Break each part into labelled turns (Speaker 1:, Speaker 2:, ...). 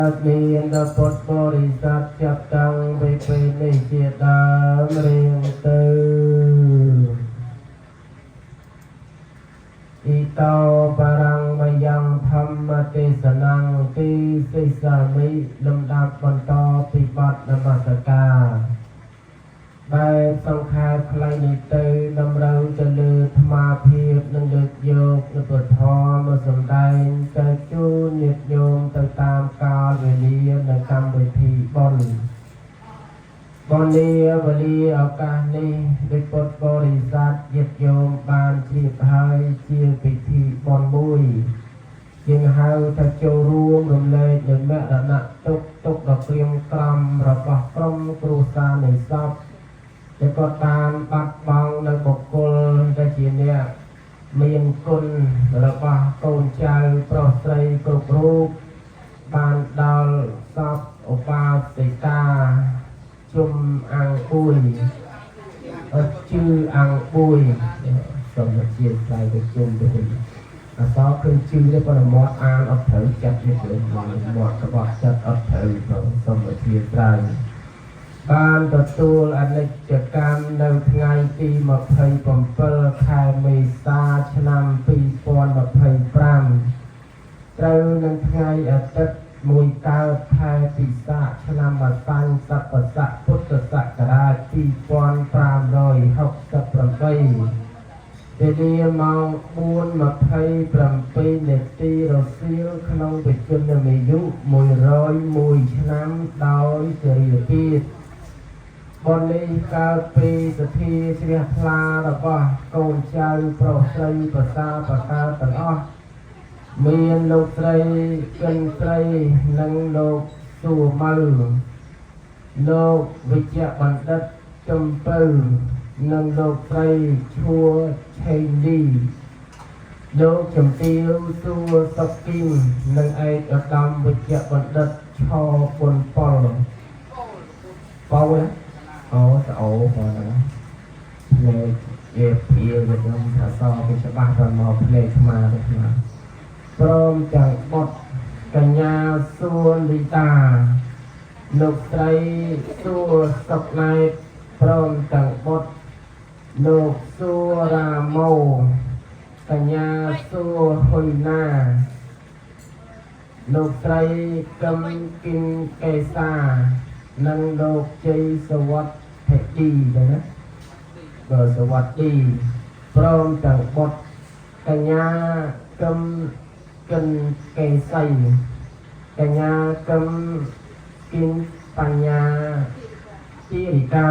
Speaker 1: មានដល់ពុទ្ធបរិស័ទចាប់តាំងពីពេលនេះជាដើមរៀងទៅ ឥតោបរੰមយ៉ាងធម្មទេសនំទីសិសាមិលំដាប់បន្តពីបទនមស្ការបែបសង្ខេបខ្លីនេះទៅតម្រូវទៅលើធមាភាពនិងលើកយកនូវពុទ្ធធម៌មកសម្ដែងចែកជូនញាតិញោមទៅតាមកាលវេលានិងកម្មវិធីបុណ្យ បុណ្យវេលាឱកាសនេះដោយពុទ្ធបរិស័ទញាតិញោមបានជ្រាបហើយជាពិធីបុណ្យមួយយើងហៅថាចូលរួមរំលែកនូវមរណទុក្ខទុក្ខដ៏ក្រៀមក្រំរបស់ក្រុមគ្រួសារនៃសពដែលគាត់បានបាត់បង់នៅបុគ្គលដែលជាអ្នកមានគុណរបស់កូនចៅប្រុសស្រីគ្រប់រូបបានដល់សពឧបាសិកា ជុំអាំងអួយអត់ជឺអាំងអួយសូមអធិស្ឋានទៅជុំទៅវិញអសរឃើញជឺទេប៉ុន្តែមាត់អានអត់ត្រូវចិត្តទេព្រោះមាត់របស់ចិត្តអត់ត្រូវផងសូមអធិស្ឋានបានទទួលអនិច្ចកម្មនៅថ្ងៃទី27ខែមេសាឆ្នាំ2025ត្រូវនឹងថ្ងៃអាទិត្យមួយកើតខែពិសាខឆ្នាំម្សាញ់សពស័កពុទ្ធសករាជ2568វេលាម៉ោង4:27នាទីរសៀលក្នុងបច្ចុប្បន្នអាយុ101ឆ្នាំដោយសេរីភាពបុណ្យនេះកើតពីសទ្ធាជ្រះថ្លារបស់កូនចៅប្រុសស្រីប្រសាប្រកើតទាំងអស់ មានលោកស្រីកិនស្រីនិងលោកសួម៉ៅលោកវិជ្ជបណ្ឌិតចំពៅនិងលោកស្រីឈួឆេងលីលោកជំទាវសួសុកគីមនិងឯកឧត្តមវិជ្ជបណ្ឌិតឆពុនប៉ុលប៉ោអូស្អូប៉ុណ្ណាភ្នែកជាព្រាលខ្ញុំថាសគេច្បាស់ដល់មកភ្នែកស្មាទៅស្មា ព្រមទាំងបុត្រកញ្ញាសួនលីតាលោកស្រីសួសុកណែតព្រមទាំងបុត្រលោកសួរាម៉ូកញ្ញាសួហ៊ុយណាលោកស្រីកឹមគិនកេសានិងលោកជ័យសវត្ថិឌីចឹងណាបើសវត្ថិព្រមទាំងបុត្រកញ្ញាកឹមកិនកេសីកញ្ញាកឹមគិនបញ្ញាទីរិកា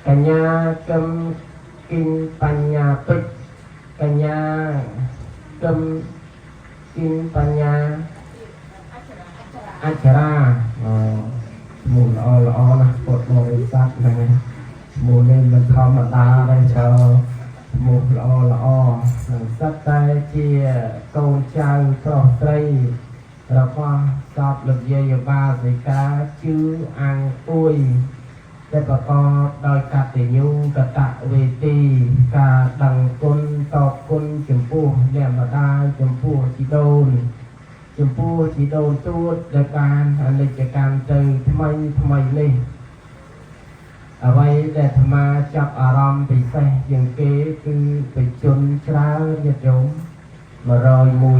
Speaker 1: កញ្ញាកឹមគិនបញ្ញាពេជ្រកញ្ញាកឹមគិនបញ្ញាអចរាអូឈ្មោះល្អល្អណាស់ពុទ្ធបរិស័ទហ្នឹងហើយឈ្មោះនេះមិនធម្មតាទេចើឈ្មោះល្អល្អនឹងសិតតែជាកូនចៅប្រុសស្រីរបស់សពលោកយាយបាសិកាជឺអាំងអួយដែលប្រកបដោយកតញ្ញូកតវេទីការដឹងគុណតបគុណចំពោះអ្នកម្ដាយចំពោះជីដូន ចំពោះជីដូនទួតដែលបានអនិច្ចកម្មទៅថ្មីថ្មីនេះអ្វីដែលអាត្មាចាប់អារម្មណ៍ពិសេសជាងគេគឺបជនច្រើនញាតិញោម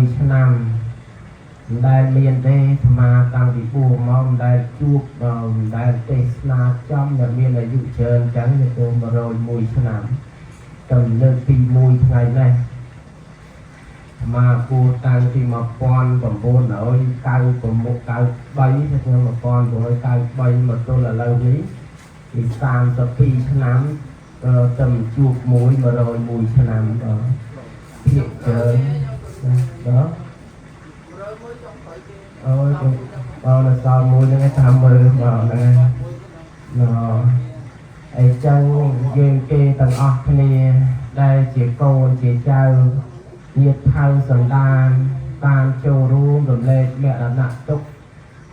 Speaker 1: 101ឆ្នាំមិនដែលមានទេអាត្មាតាំងពីបួសមកមិនដែលជួបមិនដែលទេសនាចំដែលមានអាយុច្រើនចឹងញាតិញោម101ឆ្នាំទៅលើកទី1ថ្ងៃនេះ មកគួរតាំងពី1996 93ឆ្នាំ1993មកទល់ឥឡូវនេះពី32ឆ្នាំទៅជួបមួយ101ឆ្នាំបាទភាកច្រើនបាទអូយបងនៅសល់មួយហ្នឹងឯងតាមមើលបាទហ្នឹងឯងណអីចឹងយើងគេទាំងអស់គ្នាដែលជាកូនជាចៅ ញាតិផៅសន្តានបានចូលរួមរំលែកមរណទុក្ខ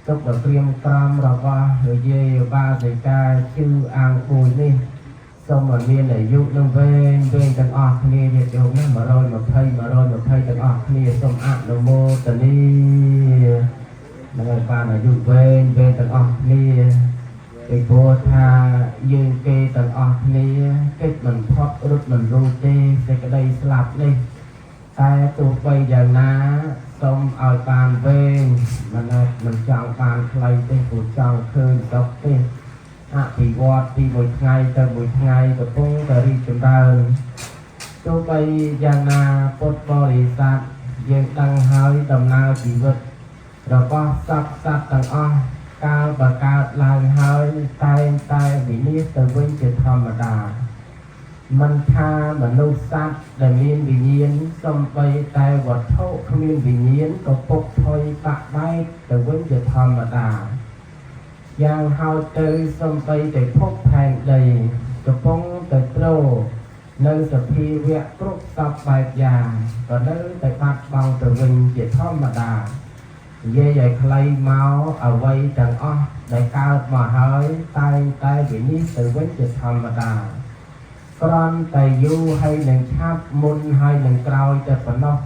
Speaker 1: ទុក្ខដ៏ក្រៀមក្រំរបស់លោកយាយបាសិកាជឺអាងអួយនេះសូមឲ្យមានអាយុនឹងវែងវែងទាំងអស់គ្នាញាតិញោមណា120 120ទាំងអស់គ្នាសូមអនុមោទនា នឹងឲ្យបានអាយុវែងវែងទាំងអស់គ្នាពីព្រោះថាយើងគេទាំងអស់គ្នាកិច្ចមិនផុតរត់មិនរួចទេសេចក្តីស្លាប់នេះតែទោះបីយ៉ាងណាសូមឲ្យបានវែងមិនអាចមិនចង់បានខ្លីទេព្រោះចង់ឃើញសុខទេអភិវឌ្ឍពីមួយថ្ងៃទៅមួយថ្ងៃកំពុងតែរីកចម្រើន ទោះបីយ៉ាងណាពុទ្ធបរិស័ទយើងដឹងហើយដំណើរជីវិតរបស់សត្វសត្វទាំងអស់កាលបើកើតឡើងហើយតែងតែវិនាសទៅវិញជាធម្មតាមិនថាមនុស្សសត្វដែលមានវិញ្ញាណសំបីតែវត្ថុគ្មានវិញ្ញាណក៏ពុកផុយបាក់បែកទៅវិញជាធម្មតាយ៉ាងហោចទៅសំបីតែភពផែនដីកំពុងតែទ្រ នៅសភាវៈគ្រប់សពបែបយ៉ាងក៏នៅតែបាត់បង់ទៅវិញជាធម្មតានិយាយឲ្យខ្លីមកអ្វីទាំងអស់ដែលកើតមកហើយតែងតែវិនិច្ឆ័យទៅវិញជាធម្មតាគ្រាន់តែយូរហើយនឹងឆាប់មុនហើយនឹងក្រោយតែប៉ុណ្ណោះ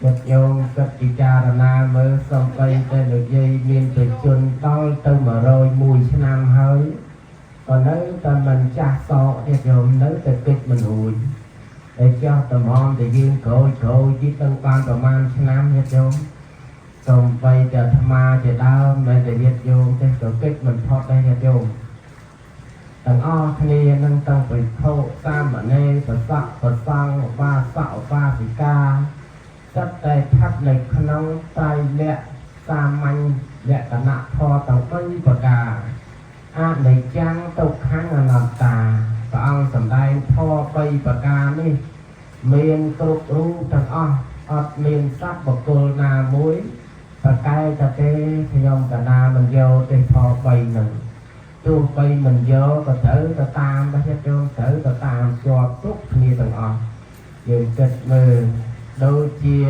Speaker 1: ចិត្តយោមគិតពិចារណាមើលសំបីតែនិយាយមានប្រជជនដល់ទៅ101ឆ្នាំហើយ ក៏នៅតែមិនចាស់សក់ទៀតយោមនៅតែគិតមិនរួចតែចោះតម្រាំតែយើងក្រោយក្រោយទៀតទាំងបានប្រហែលឆ្នាំទៀតយោមសំបីតែអាត្មាជាដើមមិនតែញាតិយោមទេក៏គិតមិនផុតដែរញាតិយោមទាំងអស់គ្នានឹងតាំងពីខោសាមណេរប្រសក់ប្រសង្ឃឧបាសកឧបាសិកាសិតតែស្ថិតនៅក្នុងត្រៃលក្ខណ៍សាមញ្ញលក្ខណៈធម៌ទាំង3ប្រការ អនិច្ចំទុក្ខំអនត្តាព្រះអង្គសម្ដែងធម៌បីប្រការនេះ មានគ្រប់រូបទាំងអស់អត់មានសត្វបុគ្គលណាមួយប្រកែកទេខ្ញុំកណាមិនយកទេធម៌បីនឹងទោះបីមិនយកក៏ត្រូវទៅតាមដែរចិត្តយោមត្រូវទៅតាមជាប់គ្រប់គ្នាទាំងអស់យើងគិតមើលដូចជា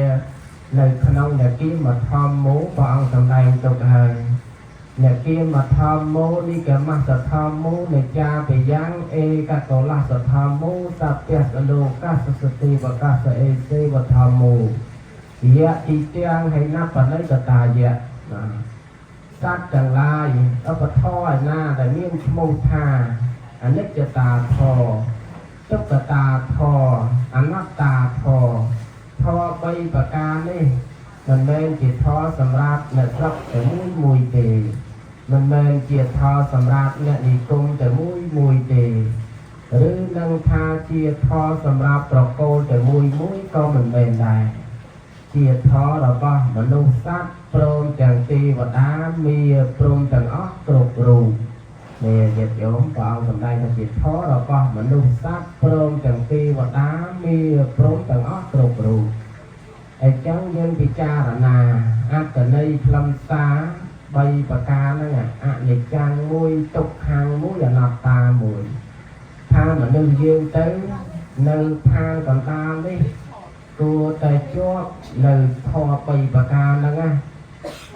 Speaker 1: នៅក្នុងនគិមធម្មោព្រះអង្គសម្ដែងទុកហើយ នគិមធម្មោនិកមសធម្មោនិចាបយ៉ាងឯកកលសធម្មោសព្យសលោកសសតិវកសអេសេវធម្មោយៈទីទាំងហិនបនិកតាយៈណាសត្វទាំងឡាយឧបធរឯណាដែលមានឈ្មោះថាអនិច្ចតាធម៌ទុក្ខតាធម៌អនត្តាធម៌ធម៌បីប្រការនេះមិនមែនជាធម៌សម្រាប់អ្នកស្រុកតែមួយមួយទេ មិនមែនជាធម៌សម្រាប់អ្នកនិគមតែមួយមួយទេឬនឹងថាជាធម៌សម្រាប់ប្រកូលតែមួយមួយក៏មិនមែនដែរជាធម៌របស់មនុស្សសត្វព្រមទាំងទេវតាមាព្រមទាំងអស់គ្រប់រូបនេះញាតិញោមព្រះអង្គសម្ដែងថាជាធម៌របស់មនុស្សសត្វព្រមទាំងទេវតាមាព្រមទាំងអស់គ្រប់រូបអញ្ចឹងយើងពិចារណាអត្តន័យខ្លឹមសារបីប្រការហ្នឹងអនិច្ចំមួយទុក្ខំមួយអនត្តាមួយថាមនុស្សយើងទៅនៅឋានកណ្ដាលនេះគួរតែជាប់នៅធម៌បីប្រការហ្នឹងណា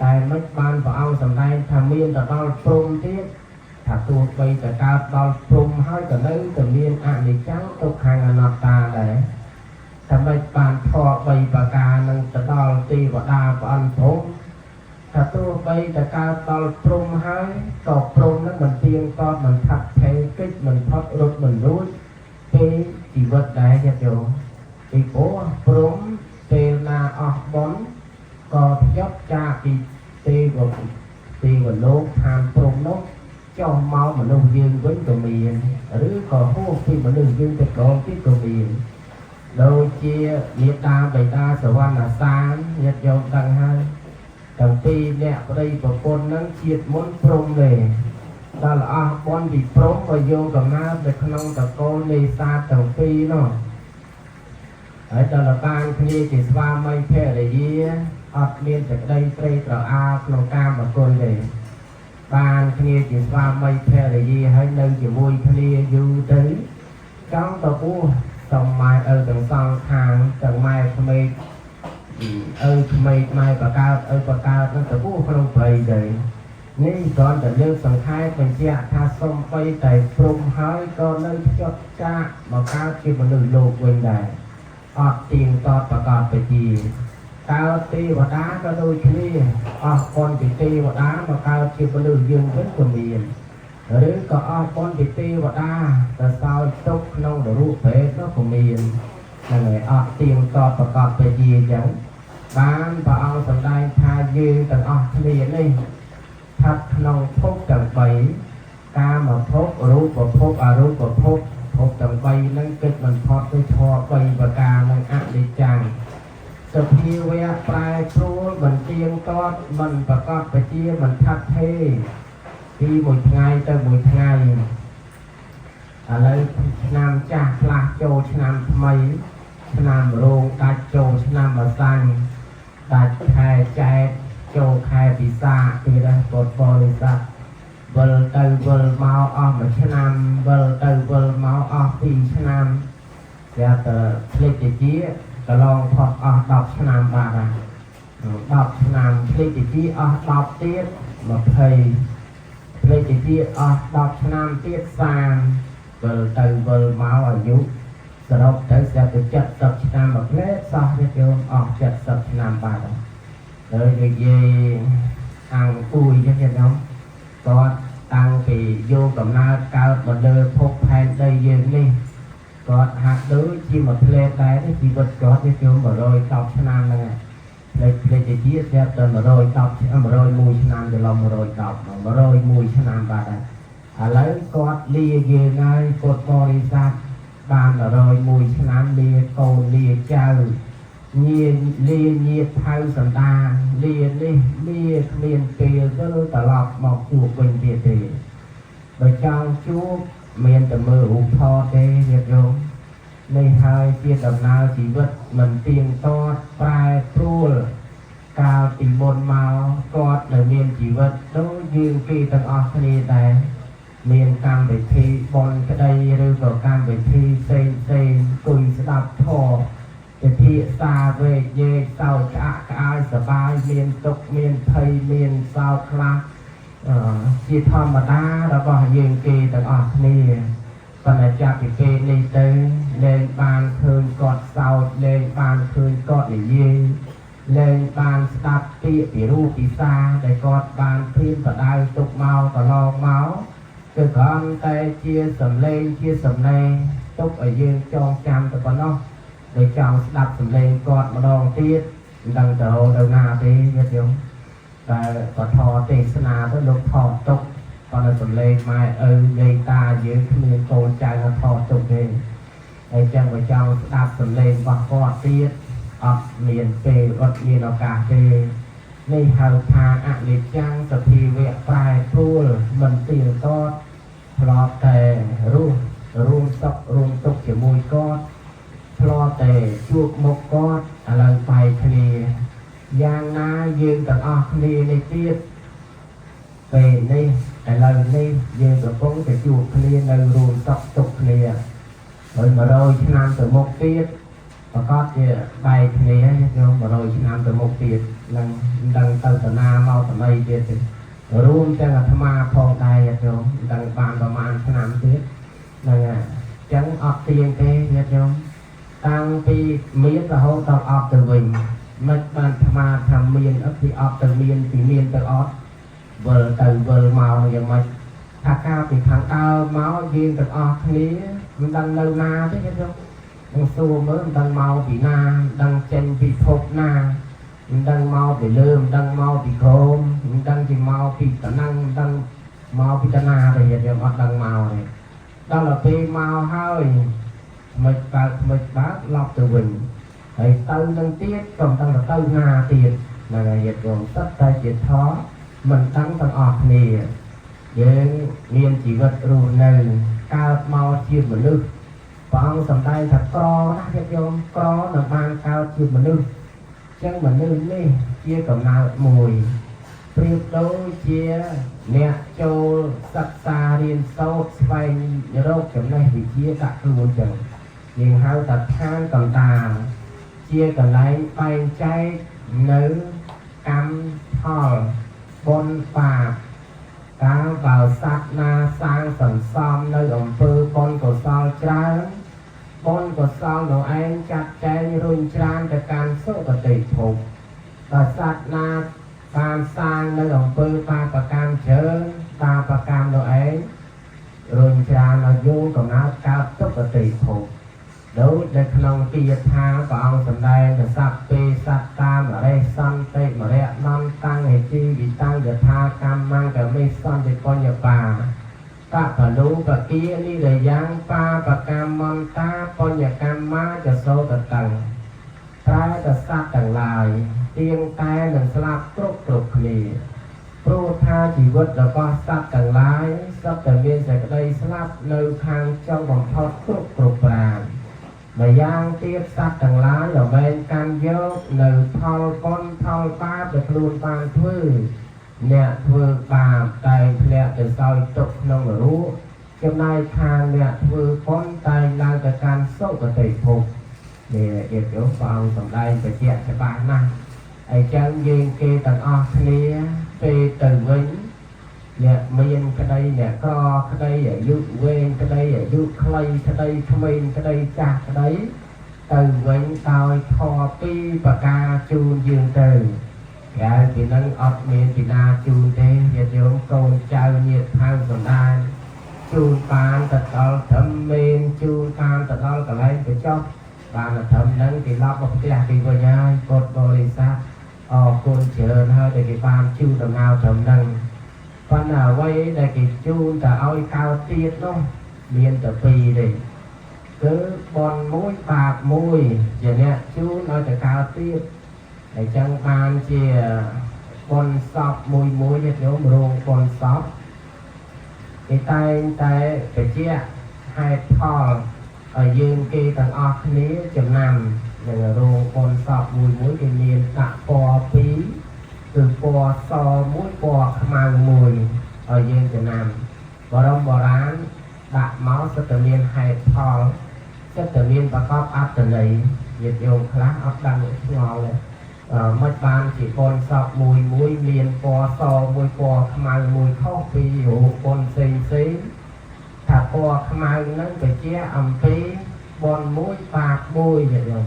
Speaker 1: តែមិនបានព្រះអង្គសម្ដែងថាមានទៅដល់ព្រំទៀតថាទោះបីតែកើតដល់ព្រំហើយក៏នៅតែមានអនិច្ចំទុក្ខំអនត្តាដែរតែមិនបានធម៌បីប្រការនឹងទៅដល់ទេវតាព្រះអង្គព្រំថាទោះបីតែកើតដល់ព្រំហើយក៏ព្រំនឹងមិនទៀងទាត់មិនថិតថេរកិច្ចមិនផុតរត់មិនរួចពេលជីវិតដែរញាតិញោមពីព្រោះព្រំពេលណាអស់បុណ្យក៏ធ្យប់ចាកពីទេវទេវលោកឋានព្រំនោះចុះមកមនុស្សយើងវិញក៏មានឬក៏ហួសពីមនុស្សយើងទៅក្រោមទៀតក៏មានដូចជាមេតាបិតាសវណ្ណសានញាតិញោមដឹងហើយទាំងពីរអ្នកប្តីប្រពន្ធនឹងជាតិមុនព្រំទេដល់អស់បុណ្យពីព្រំក៏យកកំណើតទៅក្នុងតកូលនេសាទទាំងពីរនោះហើយដល់បានគ្នាជាស្វាមីភរិយាអត់មានសេចក្តីត្រេកត្រអាលក្នុងកាមគុណទេបានគ្នាជាស្វាមីភរិយាហើយនៅជាមួយគ្នាយូរទៅចង់ទៅពោះសំម៉ែឪទាំងសងខាងទាំងម៉ែក្មេកឪក្មេកម៉ែបកើតឪបកើតនឹងទៅពោះក្នុងព្រៃទៅនេះគ្រាន់តែលើកសង្ខេបបញ្ជាក់ថាសំបីតែព្រំហើយក៏នៅខ្ចត់ចាកមកកើតជាមនុស្សលោកវិញដែរអត់ទៀងទាត់ប្រកបពជា កើតទេវតាក៏ដូចគ្នាអស់បុណ្យពីទេវតាមកកើតជាមនុស្សយើងវិញក៏មានឬក៏អស់បុណ្យពីទេវតាទៅសោយទុកក្នុងនរកប្រេតនោះក៏មានហ្នឹងហើយអត់ទៀងទាត់ប្រកបពជាអញ្ចឹងបានព្រះអង្គសម្ដែងថាយើងទាំងអស់គ្នានេះស្ថិតក្នុងភពទាំង3កាមភពរូបភពអរូបភពភពទាំង3ហ្នឹងគិតមិនផុតទៅធម៌3ប្រការនឹងអនិច្ចំសភាវៈប្រែប្រួលមិនទៀងទាត់មិនប្រកបពជាមិនថាត់ទេពីមួយថ្ងៃទៅមួយថ្ងៃឥឡូវឆ្នាំចាស់ផ្លាស់ចូលឆ្នាំថ្មីឆ្នាំរោងដាច់ចូលឆ្នាំម្សាញ់ដាច់ខែចែកចូលខែពិសាទៀតហើយពុទ្ធបរិស័ទវិលទៅវិលមកអស់មួយឆ្នាំវិលទៅវិលមកអស់ពីរឆ្នាំស្រាប់តែភ្លេចតិចកន្លងផុតអស់10ឆ្នាំបាត់ហើយ10ឆ្នាំភ្លេចតិចអស់10ទៀត20ភ្លេចតិចអស់10ឆ្នាំទៀត30វិលទៅវិលមកអាយុសរុបទៅស្រាប់តែ70ឆ្នាំមួយផ្លែសោះនេះយោមអស់70ឆ្នាំបាត់ហើយហើយនិយាយអង្គពួយចឹងខ្ញុំគាត់តាំងពីយកកំណើតកើតមកលើភពផែនដីយើងនេះគាត់ហាក់ដូចជាមួយផ្លែដែរនេះជីវិតគាត់នេះគឺ110ឆ្នាំហ្នឹងហើយផ្លេចផ្លេចទៅជាស្រាប់តែ110ឆ្នាំ101ឆ្នាំទៅឡំ110 101ឆ្នាំបាត់ហើយឥឡូវគាត់លាយើងហើយពុទ្ធបរិស័ទបាន101ឆ្នាំលាកូនលាចៅញាលាញាថៅសន្តានលានេះលាគ្មានពេលវិលត្រឡប់មកជួបវិញទៀតទេបើចង់ជួបមានតែមើលរូបថតទេញាតិញោមនេះហើយជាដំណើរជីវិតមិនទៀងទាត់ប្រែប្រួលកាលពីមុនមកគាត់នៅមានជីវិតដូចយើងគេទាំងអស់គ្នាដែរមានកម្មវិធីបុណ្យក្តីឬក៏កម្មវិធីផ្សេងផ្សេងអង្គុយស្ដាប់ធម៌ពិភាក្សាវែកញែកសោចក្អាកក្អាយសប្បាយមានទុក្ខមានភ័យមានសោកខ្លះជាធម្មតារបស់យើងគេទាំងអស់គ្នាប៉ុន្តែចាប់ពីពេលនេះទៅលែងបានឃើញគាត់សោចលែងបានឃើញគាត់និយាយលែងបានស្ដាប់ពាក្យពីរូបពិសាដែលគាត់បានព្រៀនបដៅទុកមកកន្លងមកគឺគ្រាន់តែជាសំឡេងជាសំឡេងទុកឲ្យយើងចងចាំតែប៉ុណ្ណោះដែលចង់ស្ដាប់សំឡេងគាត់ម្ដងទៀតមិនដឹងទៅរកនៅណាទេញាតិញោមតែបធរទេសនាទៅលោកថតទុកប៉ុន្តែសំឡេងម៉ែឪយាយតាយើងគ្មានកូនចៅថតទុកទេហើយចឹងបើចង់ស្ដាប់សំឡេងរបស់គាត់ទៀតអត់មានពេលអត់មានឱកាសទេនេះហៅថាអនិច្ចំសភាវៈប្រែប្រួលមិនទៀងទាត់ធ្លាប់តែរស់រួមសុខរួមទុក្ខជាមួយគាត់ធ្លាប់តែជួបមុខគាត់ឥឡូវបែកគ្នាយ៉ាងណាយើងទាំងអស់គ្នានេះទៀតពេលនេះឥឡូវនេះយើងកំពុងតែជួបគ្នានៅរួមសុខទុក្ខគ្នាហើយ100ឆ្នាំទៅមុខទៀតប្រកាសជាបែកគ្នាយក100ឆ្នាំទៅមុខទៀតនឹងមិនដឹងទៅតាណាមកថ្មីទៀតទេរួមទាំងអាត្មាផងដែរញាតិញោមមិនដឹងបានប្រហែលឆ្នាំទៀតហ្នឹងហើយអញ្ចឹងអត់ទៀងទេញាតិញោមតាំងពីមានរហូតដល់អត់ទៅវិញមិនបានអាត្មាថាមានអត់ពីអត់ទៅមានពីមានទៅអត់វិលទៅវិលមកយ៉ាងម៉េចថាកាលពីខាងដើមមកយើងទាំងអស់គ្នាមិនដឹងនៅណាទេញាតិញោមនឹងសួរមើលមិនដឹងមកពីណាមិនដឹងចេញពីភពណាមិនដឹងមកពីលើមិនដឹងមកពីក្រោមមិនដឹងជាមកពីតំណឹងមិនដឹងមកពីតាណាទេញាតិញោមអត់ដឹងមកទេដល់ទៅពេលមកហើយមិនបើកមិនបើកឡប់ទៅវិញហើយទៅនឹងទៀតក៏មិនដឹងទៅណាទៀតហ្នឹងហើយញាតិញោមសិតតែជាធម៌មិនដឹងទាំងអស់គ្នាយើងមានជីវិតរស់នៅកើតមកជាមនុស្សព្រះអង្គសម្ដែងថាក្រណាស់ញាតិញោមក្រនឹងបានកើតជាមនុស្សអញ្ចឹងមនុស្សនេះជាកំណើតមួយប្រៀបដូចជាអ្នកចូលសិក្សារៀនសូត្រស្វែងរកចំណេះវិជ្ជាដាក់ខ្លួនចឹងយើងហៅថាឋានកណ្ដាលជាកន្លែងបែងចែកនៅកម្មផលបុណ្យបាបកាលបើសត្វណាសាងសន្សំនៅអំពើបុណ្យកុសលច្រើនបុណ្យកុសលនោះឯងចាត់ចែងរុញច្រានទៅកាន់សុគតិភព បើសត្វណាបានសាងនៅអំពើបាបកម្មច្រើនបាបកម្មនោះឯងរុញច្រានឲ្យយូរកំណើតកើតទុគតិភពដូចនៅក្នុងគាថាព្រះអង្គសម្ដែងទៅសព្ពេសត្តាមរេសន្តិមរៈនន្តាំងហេជីវិតាំងយថាកម្មង្កមិសន្តិបញ្ញបាតបលូបគានិរយ៉ាងបាបកម្មន្តាបញ្ញកម្មាចសោតតੰប្រែតសត្វទាំងឡាយទៀងតែនឹងស្លាប់គ្រប់គ្រប់គ្នាព្រោះថាជីវិតរបស់សត្វទាំងឡាយសុទ្ធតែមានសេចក្តីស្លាប់នៅខាងចុងបំផុតគ្រប់គ្រប់ប្រាណម្យ៉ាងទៀតសត្វទាំងឡាយរមែងកាន់យកនៅផលបុណ្យផលបាបដែលខ្លួនបានធ្វើអ្នកធ្វើបាបតែងធ្លាក់ទៅសោយទុក្ខក្នុងនរកចំណែកខាងអ្នកធ្វើបុណ្យតែងឡើងទៅកាន់សុគតិភពនេះញាតិញោមព្រះអង្គសម្ដែងបញ្ជាក់ច្បាស់ណាស់អញ្ចឹងយើងគេទាំងអស់គ្នាពេលទៅវិញអ្នកមានក្តីអ្នកក្រក្តីអាយុវែងក្តីអាយុខ្លីក្តីក្មេងក្តីចាស់ក្តីទៅវិញដោយធម៌ពីរប្រការជូនយើងទៅក្រៅពីនឹងអត់មានពីណាជូនទេញាតិញោមកូនចៅញាតិផៅសន្តានជូនបានទៅដល់ធម្មមេនជូនបានទៅដល់កន្លែងបញ្ចុះបានទៅធម្មនឹងគេឡប់មកផ្ទះគេវិញហើយពុទ្ធបរិស័ទអរគុណច្រើនហើយដែលគេបានជូនដំណើរធម្មនឹងប៉ុន្តែអ្វីដែលគេជូនទៅឲ្យកើតទៀតនោះមានតែពីរទេគឺបុណ្យមួយបាបមួយជាអ្នកជូនឲ្យទៅកើតទៀតអញ្ចឹងបានជាបុណ្យសពមួយមួយញាតិញោមរោងបុណ្យសពគេតែងតែបញ្ជាក់ហេតុផលឲ្យយើងគេទាំងអស់គ្នាចំណាំនឹងរោងបុណ្យសពមួយមួយគេមានដាក់ពណ៌ពីរគឺពណ៌សមួយពណ៌ខ្មៅមួយឲ្យយើងចំណាំបរមបុរាណដាក់មកសិតតែមានហេតុផលសិតតែមានប្រកបអត្ថន័យញាតិញោមខ្លះអត់ដឹងឆ្ងល់ទេអឺមិនបានជាបុណ្យសពមួយមួយមានពណ៌សមួយពណ៌ខ្មៅមួយខុសពីរូបបុណ្យផ្សេងផ្សេងថាពណ៌ខ្មៅហ្នឹងបញ្ជាក់អំពីបុណ្យមួយបាបមួយញាតិញោម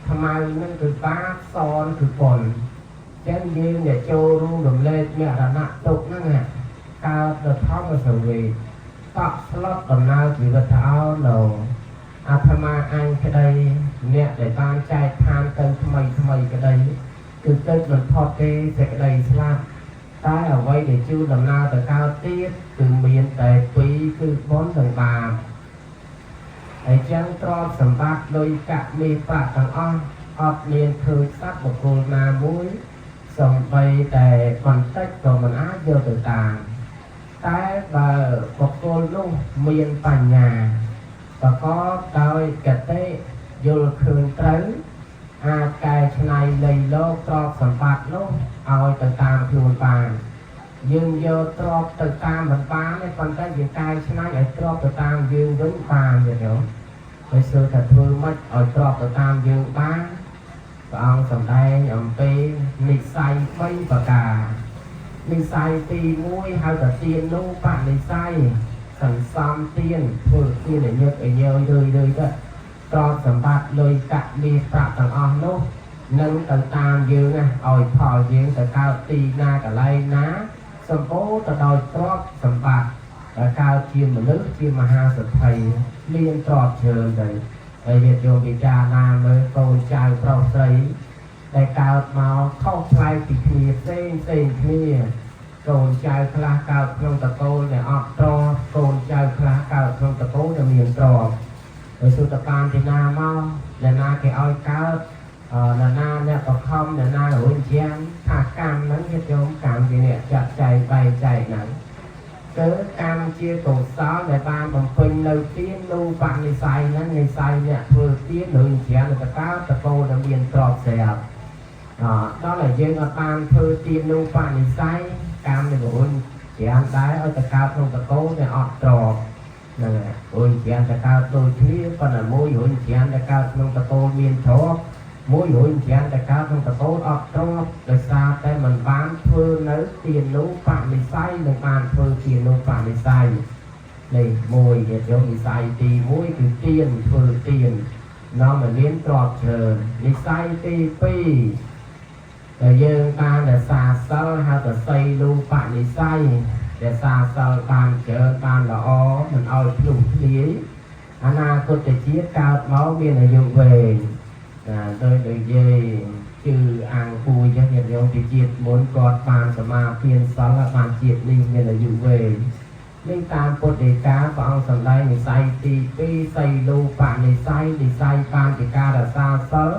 Speaker 1: ខ្មៅហ្នឹងគឺបាបសនគឺបុណ្យចឹងយើងដែលចូលរួមរំលែកមរណៈទុក្ខហ្នឹងកើតដល់ធម្មសង្វេគតក់ស្លុតដំណើរជីវិតថាអោណូអាត្មាអញក្តីអ្នកដែលបានចែកឋានទៅថ្មីថ្មីក្តីគឺទឹកមិនផុតទេសេចក្តីស្លាប់តែអ្វីដែលជូនដំណើរទៅកើតទៀតគឺមានតែពីរគឺបុណ្យនិងបាបហើយចឹងទ្រព្យសម្បត្តិលុយកាក់មាសប្រាក់ទាំងអស់អត់មានឃើញសត្វបុគ្គលណាមួយសំបីតែបន្តិចក៏មិនអាចយកទៅតាមតែបើបុគ្គលនោះមានបញ្ញាប្រកបដោយកតិយល់ឃើញត្រូវអាចកែច្នៃលៃលោកទ្រព្យសម្បត្តិនោះឲ្យទៅតាមខ្លួនបានយើងយកទ្រព្យទៅតាមមិនបានទេប៉ុន្តែយើងកែច្នៃឲ្យទ្រព្យទៅតាមយើងវិញបានយល់ទេហើយសួរថាធ្វើម៉េចឲ្យទ្រព្យទៅតាមយើងបានព្រះអង្គសម្ដែងអំពីនិស័យ3ប្រការនិស័យទី1ហៅថាទានូបនិស័យសន្សំទានធ្វើទានឲ្យញឹកឲ្យញយរឿយរឿយទៅទ្រព្យសម្បត្តិលុយកាក់មាសប្រាក់ទាំងអស់នោះនឹងទៅតាមយើងណាឲ្យផលយើងទៅកើតទីណាកន្លែងណាសម្បូរទៅដោយទ្រព្យសម្បត្តិដែលកើតជាមនុស្សជាមហាសេដ្ឋីមានទ្រព្យច្រើនទៅហើយញាតិញោមពិចារណាមើលកូនចៅប្រុសស្រីដែលកើតមកខុសប្លែកពីគ្នាផ្សេងផ្សេងគ្នាកូនចៅខ្លះកើតក្នុងត្រកូលដែលអត់ទ្រព្យកូនចៅខ្លះកើតក្នុងត្រកូលដែលមានទ្រព្យហើយសុទ្ធបានពីណាមកអ្នកណាគេឲ្យកើតអឺអ្នកណាអ្នកបខំអ្នកណារុញជាងថាកម្មហ្នឹងញាតិញោមកម្មជាអ្នកចាត់ចែងបែងចែកហ្នឹងគឺកម្មជាកុសលដែលបានបំពេញនៅទាននូបនិស័យហ្នឹងនិស័យអ្នកធ្វើទានរុញជាងទៅកើតត្រកូលដែលមានទ្រព្យស្រាប់អដល់តែយើងអត់បានធ្វើទាននូបនិស័យកម្មនេះរុញជាងដែរឲ្យទៅកើតក្នុងត្រកូលដែលអត់ទ្រព្យហ្នឹងហើយរុញជាងទៅកើតដូចគ្នាប៉ុន្តែមួយរុញជាងទៅកើតក្នុងត្រកូលមានទ្រព្យមួយរុញជាងទៅកើតក្នុងត្រកូលអត់ទ្រព្យដោយសារតែមិនបានធ្វើនៅទានុបនិស័យនិងបានធ្វើទានុបនិស័យនេះមួយញាតិញោមនិស័យទី1គឺទានធ្វើទាននាំឲ្យមានទ្រព្យច្រើននិស័យទី2 តែយើងបានរក្សាសិលហៅថាសីលូបនិស្ស័យរក្សាសិលបានច្រើនបានល្អមិនឲ្យភ្លុះភ្លាយអនាគតជាតិកើតមកមានអាយុវែងណាដោយនិយាយជឿអាងពូចឹងញាតិញោមពីជាតិមុនគាត់បានសមាទានសិលបានជាតិនេះមានអាយុវែងនេះតាមពុទ្ធដីកាព្រះអង្គសម្ដែងនិស័យទី2សីលូបនិស្ស័យនិស័យបានពីការរក្សាសិល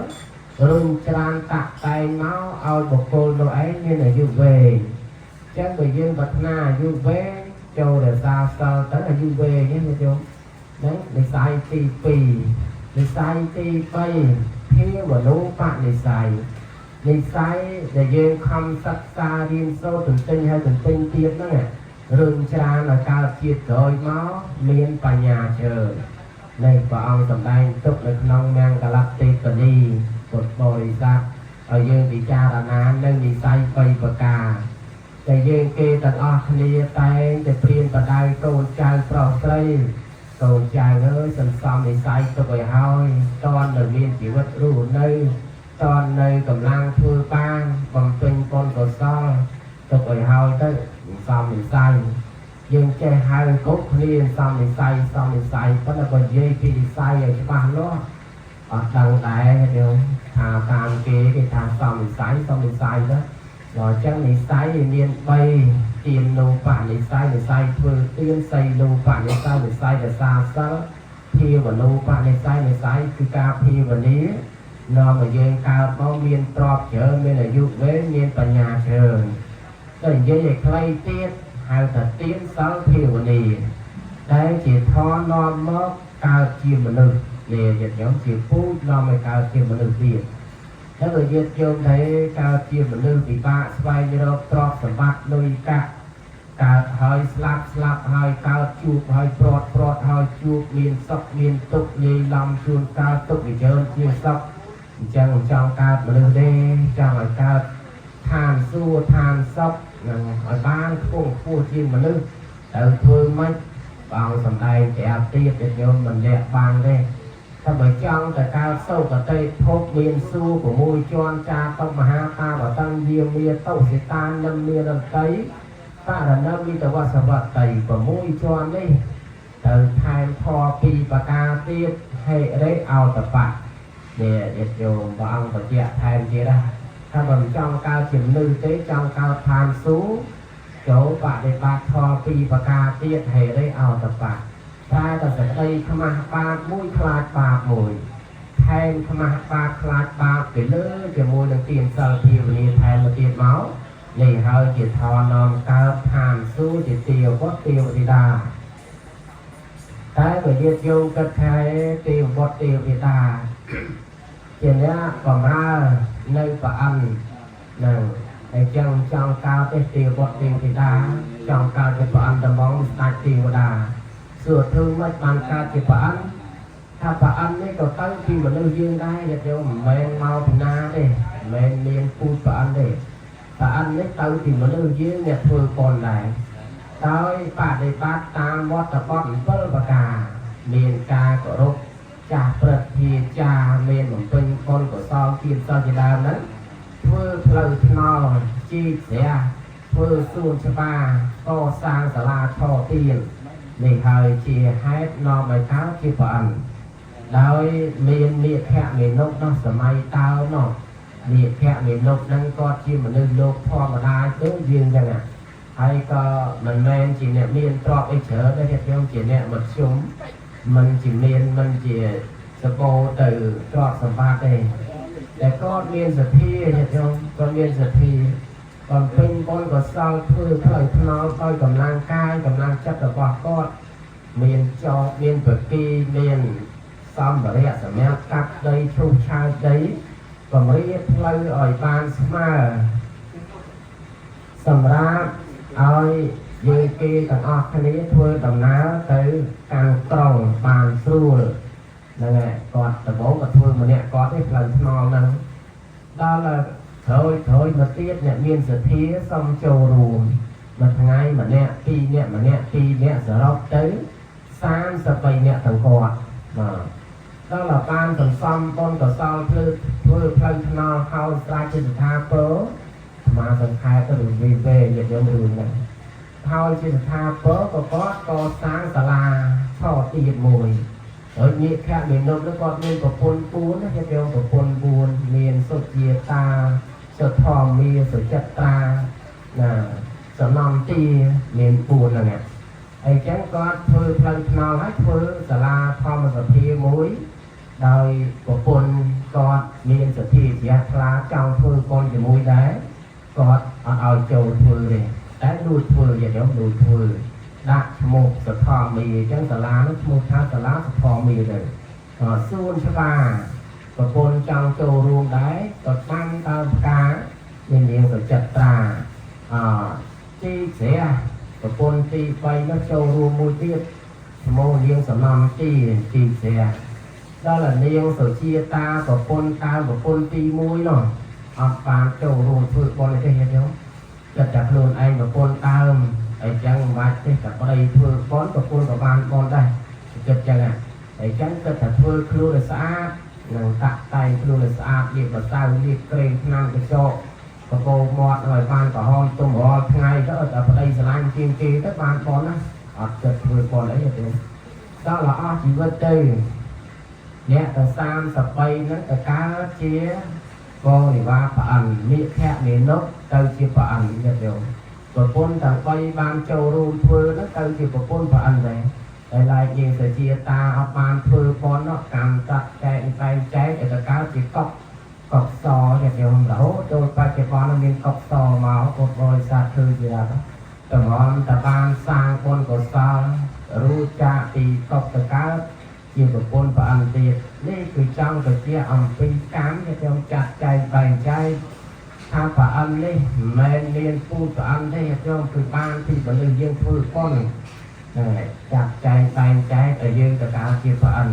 Speaker 1: រុញច្រានតាក់តែងមកឲ្យបុគ្គលនោះឯងមានអាយុវែងអញ្ចឹងបើយើងប្រាថ្នាអាយុវែងចូលរក្សាសិលទៅអាយុវែងហ្នឹងញាតិញោមហ្នឹងនិស័យទី2និស័យទី3ភាវនូបនិស្ស័យនិស័យដែលយើងខំសិក្សារៀនសូត្រទន្ទិញហើយទន្ទិញទៀតហ្នឹងរុញច្រានឲ្យកើតជាតិក្រោយមកមានបញ្ញាច្រើននេះព្រះអង្គសម្ដែងទុកនៅក្នុងមង្គលទេពនីពុទ្ធបរិស័ទឲ្យយើងពិចារណានៅនិស័យ3ប្រការតែយើងគេទាំងអស់គ្នាតែងតែព្រៀនបដៅកូនចៅប្រុសស្រីកូនចៅអើយសន្សំនិស័យទុកឲ្យហើយតននៅមានជីវិតរស់នៅតននៅកម្លាំងធ្វើបានបំពេញបុណ្យកុសលទុកឲ្យហើយទៅសន្សំនិស័យយើងចេះហៅគ្រប់គ្នាសំនិស័យសំនិស័យប៉ុន្តែបើនិយាយពីនិស័យឲ្យច្បាស់លាស់អត់ដឹងដែរទេថាតាមគេគេថាសំនិស័យសំនិស័យទៅដល់អញ្ចឹងនិស័យវាមាន3ទាននូបនិស័យនិស័យធ្វើទានសីលូបនិស័យនិស័យរសាសិលភាវនូបនិស័យនិស័យគឺការភាវនានាំឲ្យយើងកើតមកមានទ្រព្យច្រើនមានអាយុវែងមានបញ្ញាច្រើនតែនិយាយឲ្យខ្លីទៀតហៅថាទានសិលភាវនាដែលជាធម៌នាំមកកើតជាមនុស្សនេះញាតិញោមជាពូជនាំឲ្យកើតជាមនុស្សទៀតហើយបើញាតិញោមthấyកើតជាមនុស្សពិបាកស្វែងរកទ្រព្យសម្បត្តិលុយកាក់កើតហើយស្លាប់ស្លាប់ហើយកើតជួបហើយព្រាត់ព្រាត់ហើយជួបមានសុខមានទុក្ខលាយឡំជួនកាលទុក្ខវាច្រើនជាងសុខអញ្ចឹងចង់កើតមនុស្សទេចង់ឲ្យកើតឋានសួគ៌ឋានសុខនឹងឲ្យបានខ្ពង់ខ្ពស់ជាងមនុស្សត្រូវធ្វើម៉េចព្រះអង្គសំដែងប្រាប់ទៀតញាតិញោមមិនលាក់បាំងទេថាបើចង់ទៅកើតសុគតិភពមានសួគ៌6ជាន់ចាតុមហាតាវតੰយាមាតុសិតានិមានរតីបរណមិតវសវតី6ជាន់នេះត្រូវថែមធម៌ពីរប្រការទៀតហិរិអោតបៈនេះញាតិញោមព្រះអង្គបញ្ជាក់ថែមទៀតណាថាបើមិនចង់កើតជាមនុស្សទេចង់កើតឋានសួគ៌ចូលបដិបត្តិធម៌ពីរប្រការទៀតហិរិអោតបៈតែតែសេចក្តីខ្មាស់បាបមួយខ្លាចបាបមួយថែមខ្មាស់បាបខ្លាចបាបទៅលើជាមួយនឹងទានសិលភាវនាថែមមកទៀតមកនេះហើយជាធម៌នាំកើតឋានសួគ៌ជាទាវត្តទេវធីតាតែបើញាតិញោមគិតថាទេវបុត្រទេវធីតាជាអ្នកបំរើនៅប្រអិននឹងហើយចឹងចង់កើតទេទេវបុត្រទេវធីតាចង់កើតជាប្រអិនតំងស្ដេចទេវតាសួរធ្វើម៉េចបានកើតជាប្រអិនថាប្រអិននេះក៏ទៅពីមនុស្សយើងដែរញាតិញោមមិនមែនមកពីណាទេមិនមែនមានពូជប្រអិនទេប្រអិននេះទៅពីមនុស្សយើងអ្នកធ្វើបុណ្យដែរដោយបដិបត្តិតាមវត្តបទ7ប្រការមានការគោរពចាស់ព្រឹទ្ធាចារ្យមានបំពេញបុណ្យកុសលទានសិលជាដើមហ្នឹងធ្វើផ្លូវថ្នល់ជីកស្រះធ្វើសួនច្បារកសាងសាលាឆទាននេះហើយជាហេតុនាំឲ្យកើតជាប្រអិនដោយមាននាគមេនុកនោះសម័យតើនោះនាគមេនុកហ្នឹងគាត់ជាមនុស្សលោកធម្មតាទៅយើងចឹងហើយក៏មិនមែនជាអ្នកមានទ្រព្យអីច្រើនទេខ្ញុំជាអ្នកមធ្យមមិនជាមានមិនជាសបោទៅទ្រព្យសម្បត្តិទេតែគាត់មានសទ្ធាញាតិញោមគាត់មានសទ្ធាបំពេញបុណ្យកុសលធ្វើផ្លូវថ្នល់ដោយកម្លាំងកាយកម្លាំងចិត្តរបស់គាត់មានចបមានប្រគីមានសម្ភារៈសម្រាប់កាត់ដីឈូសឆាយដីពង្រាផ្លូវឲ្យបានស្មើសម្រាប់ឲ្យយើងគេទាំងអស់គ្នាធ្វើដំណើរទៅកាន់ក្រុងបានស្រួលហ្នឹងហើយគាត់ដំបូងក៏ធ្វើម្នាក់គាត់ទេផ្លូវថ្នល់ហ្នឹងដល់ក្រោយក្រោយមកទៀតអ្នកមានសទ្ធាសុំចូលរួមមួយថ្ងៃម្នាក់ពីរនាក់ម្នាក់ពីរនាក់សរុបទៅ33នាក់ទាំងគាត់បាទដល់បានសន្សំបុណ្យកុសលធ្វើ ធ្វើផ្លូវថ្នល់ហើយស្រេចជាស្ថាពរអាត្មាសង្ខេបទៅរឿងវិវេញាតិញោមរឿងហ្នឹងហើយជាស្ថាពរក៏គាត់កសាងសាលាឆទៀតមួយហើយញាតិខៈមេនុបនោះគាត់មានប្រពន្ធ4ណាញាតិញោមប្រពន្ធ4មានសុជាតាសុធម្មាសុចិត្រាណាសំណំទីមាន4ហ្នឹងឯងអីចឹងគាត់ធ្វើផ្លូវថ្នល់ហើយធ្វើសាលាធម្មសភាមួយដោយប្រពន្ធគាត់មានសទ្ធាជ្រះថ្លាចង់ធ្វើកូនជាមួយដែរគាត់អត់ឲ្យចូលធ្វើទេតែលួចធ្វើញាតិញោមលួចធ្វើដាក់ឈ្មោះសធម្មាអញ្ចឹងសាលានោះឈ្មោះថាសាលាសធម្មាទៅសួនច្បារប្រពន្ធចង់ចូលរួមដែរក៏ដាំដើមផ្កាមាននាងសុចិត្រាអទីស្រះប្រពន្ធទី3នោះចូលរួមមួយទៀតឈ្មោះនាងសំណំទីទីស្រះដល់នាងសុជាតាប្រពន្ធតាមប្រពន្ធទី1នោះអត់បានចូលរួមធ្វើបុណ្យទេញាតិញោមចិត្តតែខ្លួនឯងប្រពន្ធដើមអីចឹងមិនបាច់ទេតែប្តីធ្វើបុណ្យប្រពន្ធក៏បានបុណ្យដែរចិត្តចឹងហ่ะអីចឹងគិតតែធ្វើខ្លួនឲ្យស្អាតនិងតាក់តែងខ្លួនឲ្យស្អាតលាបម្សៅលាបក្រែមថ្នាំកញ្ចក់បកោមាត់ឲ្យបានក្រហមទុំរាល់ថ្ងៃទៅឲ្យតែប្តីស្រឡាញ់ជាងគេទៅបានបុណ្យណាអត់គិតធ្វើបុណ្យអីទេដល់អស់ជីវិតទៅអ្នកទៅ33ហ្នឹងទៅកើតជាបរិវារប្រអិនមិខៈមេនុទៅជាប្រអិនញាតិញោមប្រពន្ធទាំង3បានចូលរួមធ្វើហ្នឹងទៅជាប្រពន្ធប្រអិនដែរតែឡែកយើងសជាតាអត់បានធ្វើបុណ្យនោះកម្មកាត់ចែកបែងចែកឲ្យទៅកើតជាកុកកុកសញាតិញោមរហូតចូលបច្ចុប្បន្នមានកុកសមកពុទ្ធបរិស័ទធ្វើជាតម្រាំតបានសាងបុណ្យកុសលរួចចាកពីកុកទៅកើតជាប្រពន្ធប្រអិនទៀតនេះគឺចង់ទៅជាអំពីកម្មដែលខ្ញុំចាត់ចែងបែងចែកថាប្រអិននេះមិនមែនមានពូជប្រអិនទេខ្ញុំគឺបានពីមនុស្សយើងធ្វើបុណ្យហ្នឹងហើយចាត់ចែងបែងចែកឲ្យយើងទៅកើតជាប្រអិន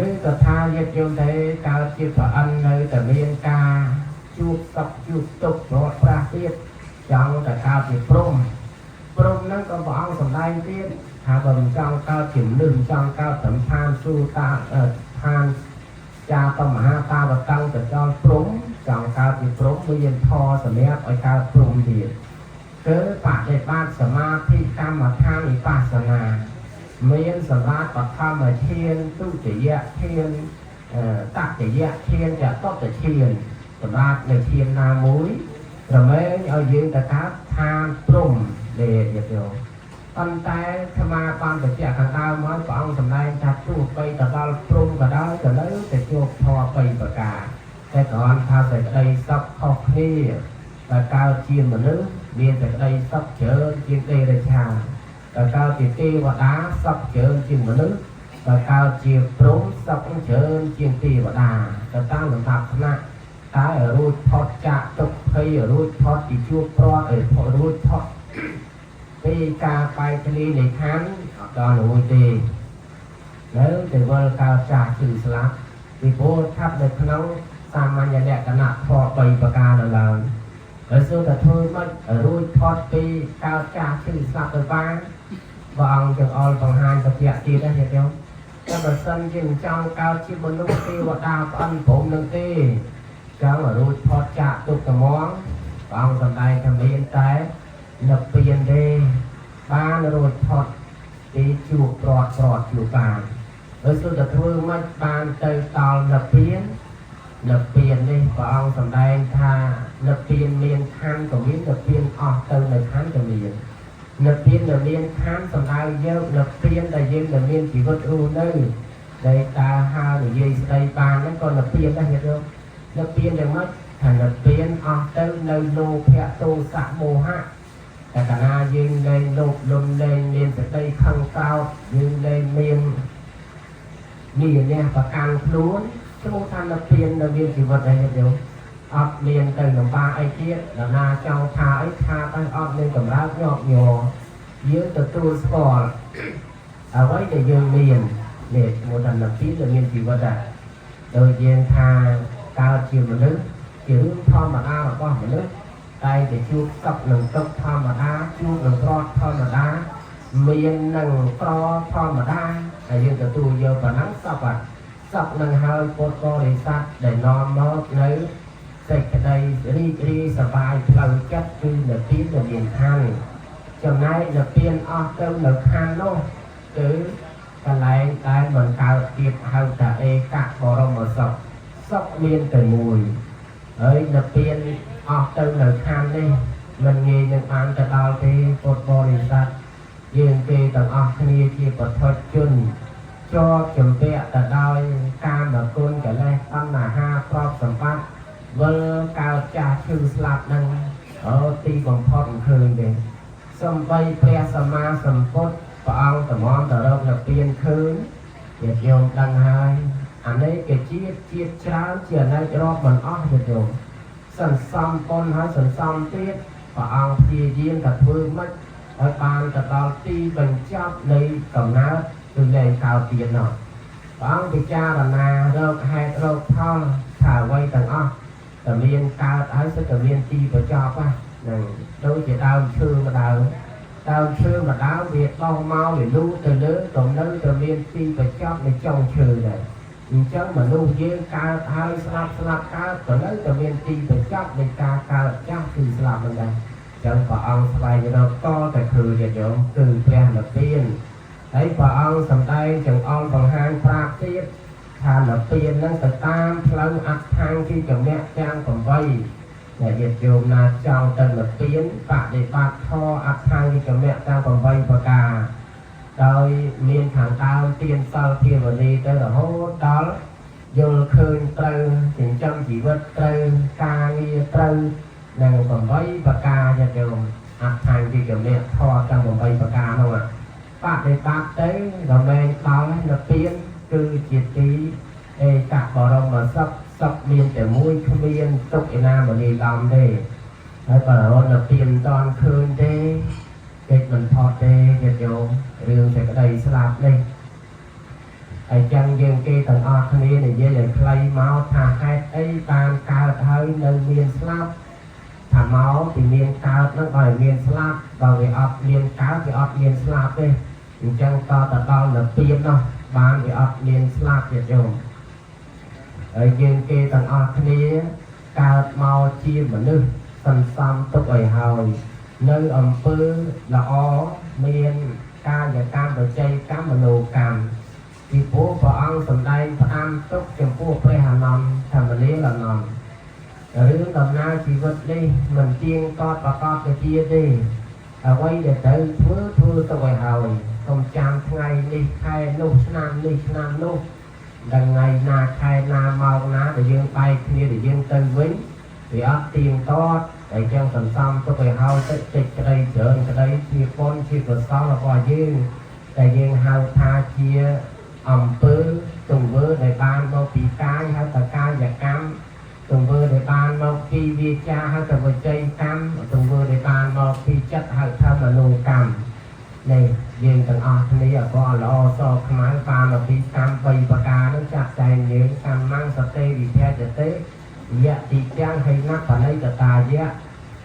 Speaker 1: ឬក៏ថាញាតិញោមទេកើតជាប្រអិននៅតែមានការជួបសុខជួបទុក្ខប្រត់ប្រាស់ទៀតចង់តែកើតជាព្រំព្រំហ្នឹងក៏ព្រះអង្គសម្ដែងទៀតថាបើមិនចង់កើតជាមនុស្សមិនចង់កើតត្រឹមឋានសួគ៌តាឋានចាតមហាតាវតੰទៅដល់ព្រំចង់កើតជាព្រំមានធម៌សម្រាប់ឲ្យកើតព្រំទៀតគឺបដិបត្តិសមាធិកម្មដ្ឋានវិបស្សនាមានសម្រាប់បឋមធានទុតិយធានតតិយធានចតុតធានសម្រាប់នៅធានណាមួយប្រមែងឲ្យយើងទៅកើតឋានព្រំលេញាតិញោមប៉ុន្តែអាត្មាបានបញ្ជាក់ខាងដើមហើយព្រះអង្គសម្ដែងថាទោះបីទៅដល់ព្រំក៏ដោយក៏នៅតែជួបធម៌បីប្រការតែគ្រាន់ថាសេចក្តីសុខខុសគ្នាតែកើតជាមនុស្សមានសេចក្តីសុខច្រើនជាងទេរឆានតែកើតជាទេវតាសុខច្រើនជាងមនុស្សបើកើតជាព្រំសុខច្រើនជាងទេវតាទៅតាមលំដាប់ថ្នាក់តែឲ្យរួចផុតចាកទុក្ខភ័យឲ្យរួចផុតពីជួបប្រត់ឲ្យរួចផុតពីការបែកធ្លាយនៃខណ្ឌអត់ដល់រួចទេនៅតែវិលកើតចាស់ឈឺស្លាប់ពីព្រោះស្ថិតនៅក្នុងសាមញ្ញលក្ខណៈធម៌3ប្រការនៅឡើយហើយសួរថាធ្វើម៉េចឲ្យរួចផុតពីកើតចាស់ឈឺស្លាប់ទៅបានព្រះអង្គចង្អុលបង្ហាញបច្ចៈទៀតណាញាតិញោមតែបើសិនជាមិនចង់កើតជាមនុស្សទេវតាប្អិនព្រមនឹងទេចង់ឲ្យរួចផុតចាកទុក្ខត្មងព្រះអង្គសម្ដែងថាមានតែនិព្វានទេបានរួចផុតពីជួបប្រត់ប្រត់ជួបបានហើយសួរថាធ្វើម៉េចបានទៅដល់និព្វាននិព្វាននេះព្រះអង្គសម្ដែងថានិព្វានមានខណ្ឌក៏មាននិព្វានអស់ទៅនៅខណ្ឌក៏មាននិព្វានដែលមានខណ្ឌសំដៅយកនិព្វានដែលយើងដែលមានជីវិតរស់នៅដែលតើហៅនិយាយស្ដីបានហ្នឹងក៏និព្វានដែរញាតិញោមនិព្វានយ៉ាងម៉េចថានិព្វានអស់ទៅនៅលោភៈទោសៈមោហៈតែកាលណាយើងលែងលោភលន់លែងមានសតិខឹងក្រោធយើងលែងមានមានអ្នកប្រកាន់ខ្លួនឈ្មោះថានិព្វាននៅមានជីវិតដែរញាតិញោមអត់មានទៅលំបាកអីទៀតដល់ណាចង់ថាអីថាទៅអត់មានកម្រើកញាប់ញ័រយើងទទួលស្គាល់អ្វីដែលយើងមាននេះឈ្មោះថានិព្វានដែលមានជីវិតដែរដោយយើងថាកើតជាមនុស្សជារឿងធម្មតារបស់មនុស្សតែតែជួបសុខនិងទុក្ខធម្មតាជួបនឹងក្រធម្មតាមាននឹងក្រធម្មតាតែយើងទទួលយកប៉ុណ្ណឹងសព សុខនឹងហើយពុទ្ធបរិស័ទដែលនាំមកនៅសេចក្តីរីករាយសប្បាយផ្លូវចិត្តគឺនិព្វានដែលមានខណ្ឌចំណែកនិព្វានអស់ទៅនៅខណ្ឌនោះគឺកន្លែងដែលមិនកើតទៀតហៅថាឯកបរមសុខសុខមានតែមួយហើយនិព្វានអស់ទៅនៅខណ្ឌនេះមិនងាយនឹងបានទៅដល់ទេពុទ្ធបរិស័ទយើងគេទាំងអស់គ្នាជាបុថុជនជាប់ជំពាក់ទៅដោយកាមគុណកិលេសតណ្ហាទ្រព្យសម្បត្តិវិលកើតចាស់ឈឺស្លាប់នឹងអូទីបំផុតមិនឃើញទេសំបីព្រះសម្មាសម្ពុទ្ធព្រះអង្គតម្រាំទៅរកនិព្វានឃើញញាតិញោមដឹងហើយអានេះគេជាតិជាតិច្រើនជាអនេករាប់មិនអស់ញាតិញោមសន្សំបុណ្យហើយសន្សំទៀតព្រះអង្គព្យាយាមតែធ្វើម៉េចឲ្យបានទៅដល់ទីបញ្ចប់នៃកំណើតគឺលែងកើតទៀតនោះព្រះអង្គពិចារណារកហេតុរកផលថាអ្វីទាំងអស់តែមានកើតហើយសិតតែមានទីបញ្ចប់ហ្នឹងដូចជាដើមឈើម្ដើមដើមឈើម្ដើមវាដោះមកវាលូតទៅលើក៏នៅតែមានទីបញ្ចប់នៃចុងឈើដែរអញ្ចឹងមនុស្សយើងកើតហើយស្លាប់ស្លាប់កើតក៏នៅតែមានទីបញ្ចប់នៃការកើតចាស់គឺស្លាប់ហ្នឹងដែរអញ្ចឹងព្រះអង្គស្វែងរកតតែឃើញញាតិញោមគឺព្រះនិព្វានហើយព្រះអង្គសម្ដែងចង្អុលបង្ហាញប្រាប់ទៀតថានិព្វានហ្នឹងទៅតាមផ្លូវអដ្ឋាង្គិកមគ្គទាំង8ដែលញាតិញោមណាចង់ទៅនិព្វានបដិបត្តិធម៌អដ្ឋាង្គិកមគ្គទាំង8ប្រការដោយមានខាងដើមទានសិលភាវនាទៅរហូតដល់យល់ឃើញត្រូវចិញ្ចឹមជីវិតត្រូវការងារត្រូវនិង8ប្រការញាតិញោមអដ្ឋាង្គិកមគ្គធម៌ទាំង8ប្រការនោះបដិបត្តិទៅរមែងដល់និព្វានគឺជាទីឯកបរមសុខសុខមានតែមួយគ្មានទុក្ខឯណាមនីឡំទេហើយបើរហូតនិព្វានមិនតាន់ឃើញទេកិច្ចមិនផុតទេញាតិញោមរឿងសេចក្តីស្លាប់នេះហើយចឹងយើងគេទាំងអស់គ្នានិយាយឲ្យខ្លីមកថាហេតុអីបានកើតហើយនៅមានស្លាប់ថាមកពីមានកើតហ្នឹងបើមានស្លាប់បើវាអត់មានកើតវាអត់មានស្លាប់ទេអញ្ចឹងតទៅដល់និព្វាននោះបានវាអត់មានស្លាប់ញាតិញោមហើយយើងគេទាំងអស់គ្នាកើតមកជាមនុស្សសន្សំទុកឲ្យហើយនៅអំពើល្អមានកាយកម្មវិច័យកម្មមនោកម្មពីព្រោះព្រះអង្គសម្ដែងផ្ដាំទុកចំពោះព្រះអានន្ទធម្មលាលអានន្ទរឿងដំណើរជីវិតនេះមិនទៀងទាត់ប្រកបទៅជាទេអ្វីដែលត្រូវធ្វើធ្វើទៅឲ្យហើយកុំចាំថ្ងៃនេះខែនោះឆ្នាំនេះឆ្នាំនោះដល់ថ្ងៃណាខែណាម៉ោងណាដែលយើងបែកគ្នាដែលយើងទៅវិញវាអត់ទៀងទាត់តែចឹងសន្សំទុកឲ្យហើយតិចតិចក្តីច្រើនក្តីជាបុណ្យជាកុសលរបស់យើងតែយើងហៅថាជាអំពើទង្វើដែលបានមកពីកាយហៅថាកាយកម្មទង្វើដែលបានមកពីវាចាហៅថាវិច័យកម្មទង្វើដែលបានមកពីចិត្តហៅថាមនោកម្មនេះយើងទាំងអស់គ្នាអកលល្អសខ្មៅបានមកពីកម្ម3ប្រការនោះចាក់ចែងយើងកម្មំសតិវិភេចតិយៈទីទាំងហិនបណិតតាយៈ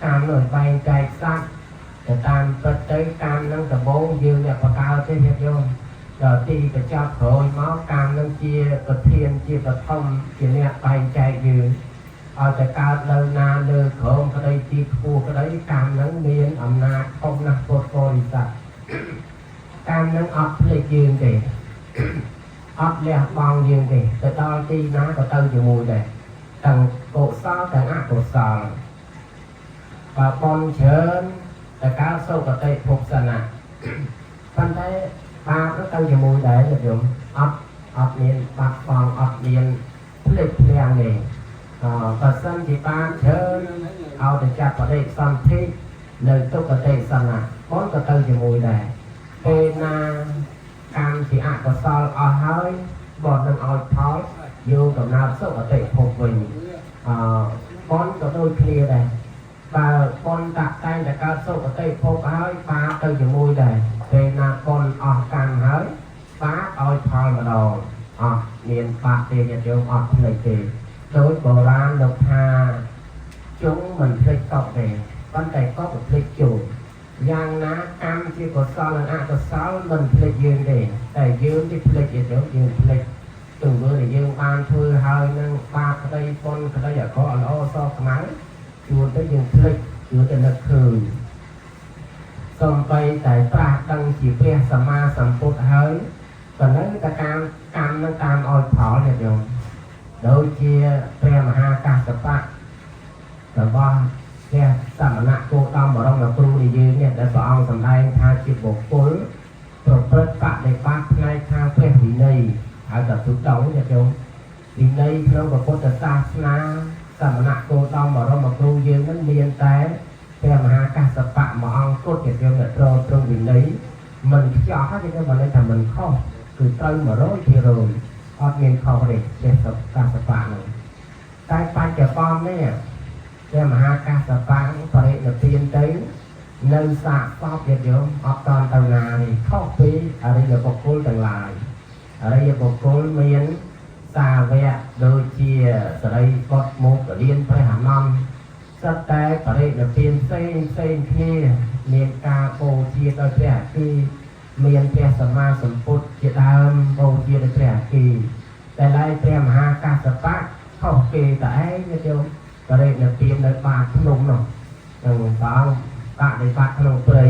Speaker 1: កម្មនោះបែងចែកសត្វទៅតាមពិតទៅកម្មនឹងដំបូងយើងអ្នកបកកើតទេញាតិញោមដល់ទីបញ្ចប់ក្រោយមកកម្មនឹងជាប្រធានជាបឋមជាអ្នកបែងចែកយើងឲ្យតែកើតនៅណាលើក្រោមក្តីទីខ្ពស់ក្តីកម្មនឹងមានអំណាចធំណាស់ពុទ្ធបរិស័ទកម្មនឹងអត់ភ្លេចយើងទេអត់លះបង់យើងទេទៅដល់ទីណាក៏ទៅជាមួយដែរទាំងកុសលទាំងអកុសលបើបុណ្យច្រើនតែកើតសុគតិភពសនៈប៉ុន្តែបាបនោះទៅជាមួយដែរញាតិញោមអត់អត់មានបាត់បង់អត់មានភ្លេចភ្លាំងទេអបើសិនជាបានច្រើនឲ្យទៅចាប់បដិសន្ធិនៅទុគតិសនៈបុណ្យក៏ទៅជាមួយដែរពេលណាកម្មជាអកុសលអស់ហើយបុណ្យនឹងឲ្យផលយកកំណើតសុគតិភពវិញអបុណ្យក៏ដូចគ្នាដែរបើបុណ្យតាក់តែងតែកើតសុគតិភពហើយបាបទៅជាមួយដែរពេលណាបុណ្យអស់កម្មហើយបាបឲ្យផលម្ដងអត់មានបាបទេញាតិញោមអត់ភ្លេចទេដោយបុរាណលោកថាជុងមិនភ្លេចកុកទេប៉ុន្តែកុកភ្លេចជុងយ៉ាងណាកម្មជាកុសលនិងអកុសលមិនភ្លេចយើងទេតែយើងទីភ្លេចទេយើងភ្លេច ទង្វើដែលយើងបានធ្វើហើយនឹងបាបក្តីបុណ្យក្តីអាក្រក់ល្អសខ្មៅជួនទៅយើងភ្លេចជួនទៅនឹកឃើញសំបីតែត្រាស់ដឹងជាព្រះសម្មាសម្ពុទ្ធហើយក៏នៅតែកម្មកម្មនឹងតាមឲ្យផលញាតិញោមដូចជាព្រះមហាកាសបៈរបស់ព្រះសមណគោតមបរមគ្រូនៃយើងនេះដែលព្រះអង្គសម្ដែងថាជាបុគ្គលប្រព្រឹត្តបដិបត្តិផ្នែកខាងព្រះវិន័យហើយតែទុដងញាតិញោមវិន័យក្នុងពុទ្ធសាសនាសមណគោតមបរមគ្រូយើងនឹងមានតែព្រះមហាកាសបៈមួយអង្គគត់ជាយើងដែលត្រត្រង់វិន័យមិនខ្ចោះទេគឺមិនន័យថាមិនខុសគឺត្រូវ100%អត់មានខុសទេព្រះកាសបៈនោះតែបច្ចុប្បន្ននេះព្រះមហាកាសបៈបរិនិព្វានទៅនៅសាកសពញាតិញោមអត់តទៅណានេះខុសពីអរិយបុគ្គលទាំងឡាយអរិយបុគ្គលមានសាវកដូចជាសរិបុត្រមករៀនព្រះអានន្ទសិតតែបរិនិព្វានផ្សេងផ្សេងគ្នាមានការបូជាដោយព្រះអគ្គីមានព្រះសម្មាសម្ពុទ្ធជាដើមបូជាដោយព្រះអគ្គីតែឡែកព្រះមហាកាសបៈខុសគេតែឯងញាតិញោមបរិនិព្វាននៅបាតភ្នំនោះនឹងព្រះអង្គបដិបត្តិក្នុងព្រៃ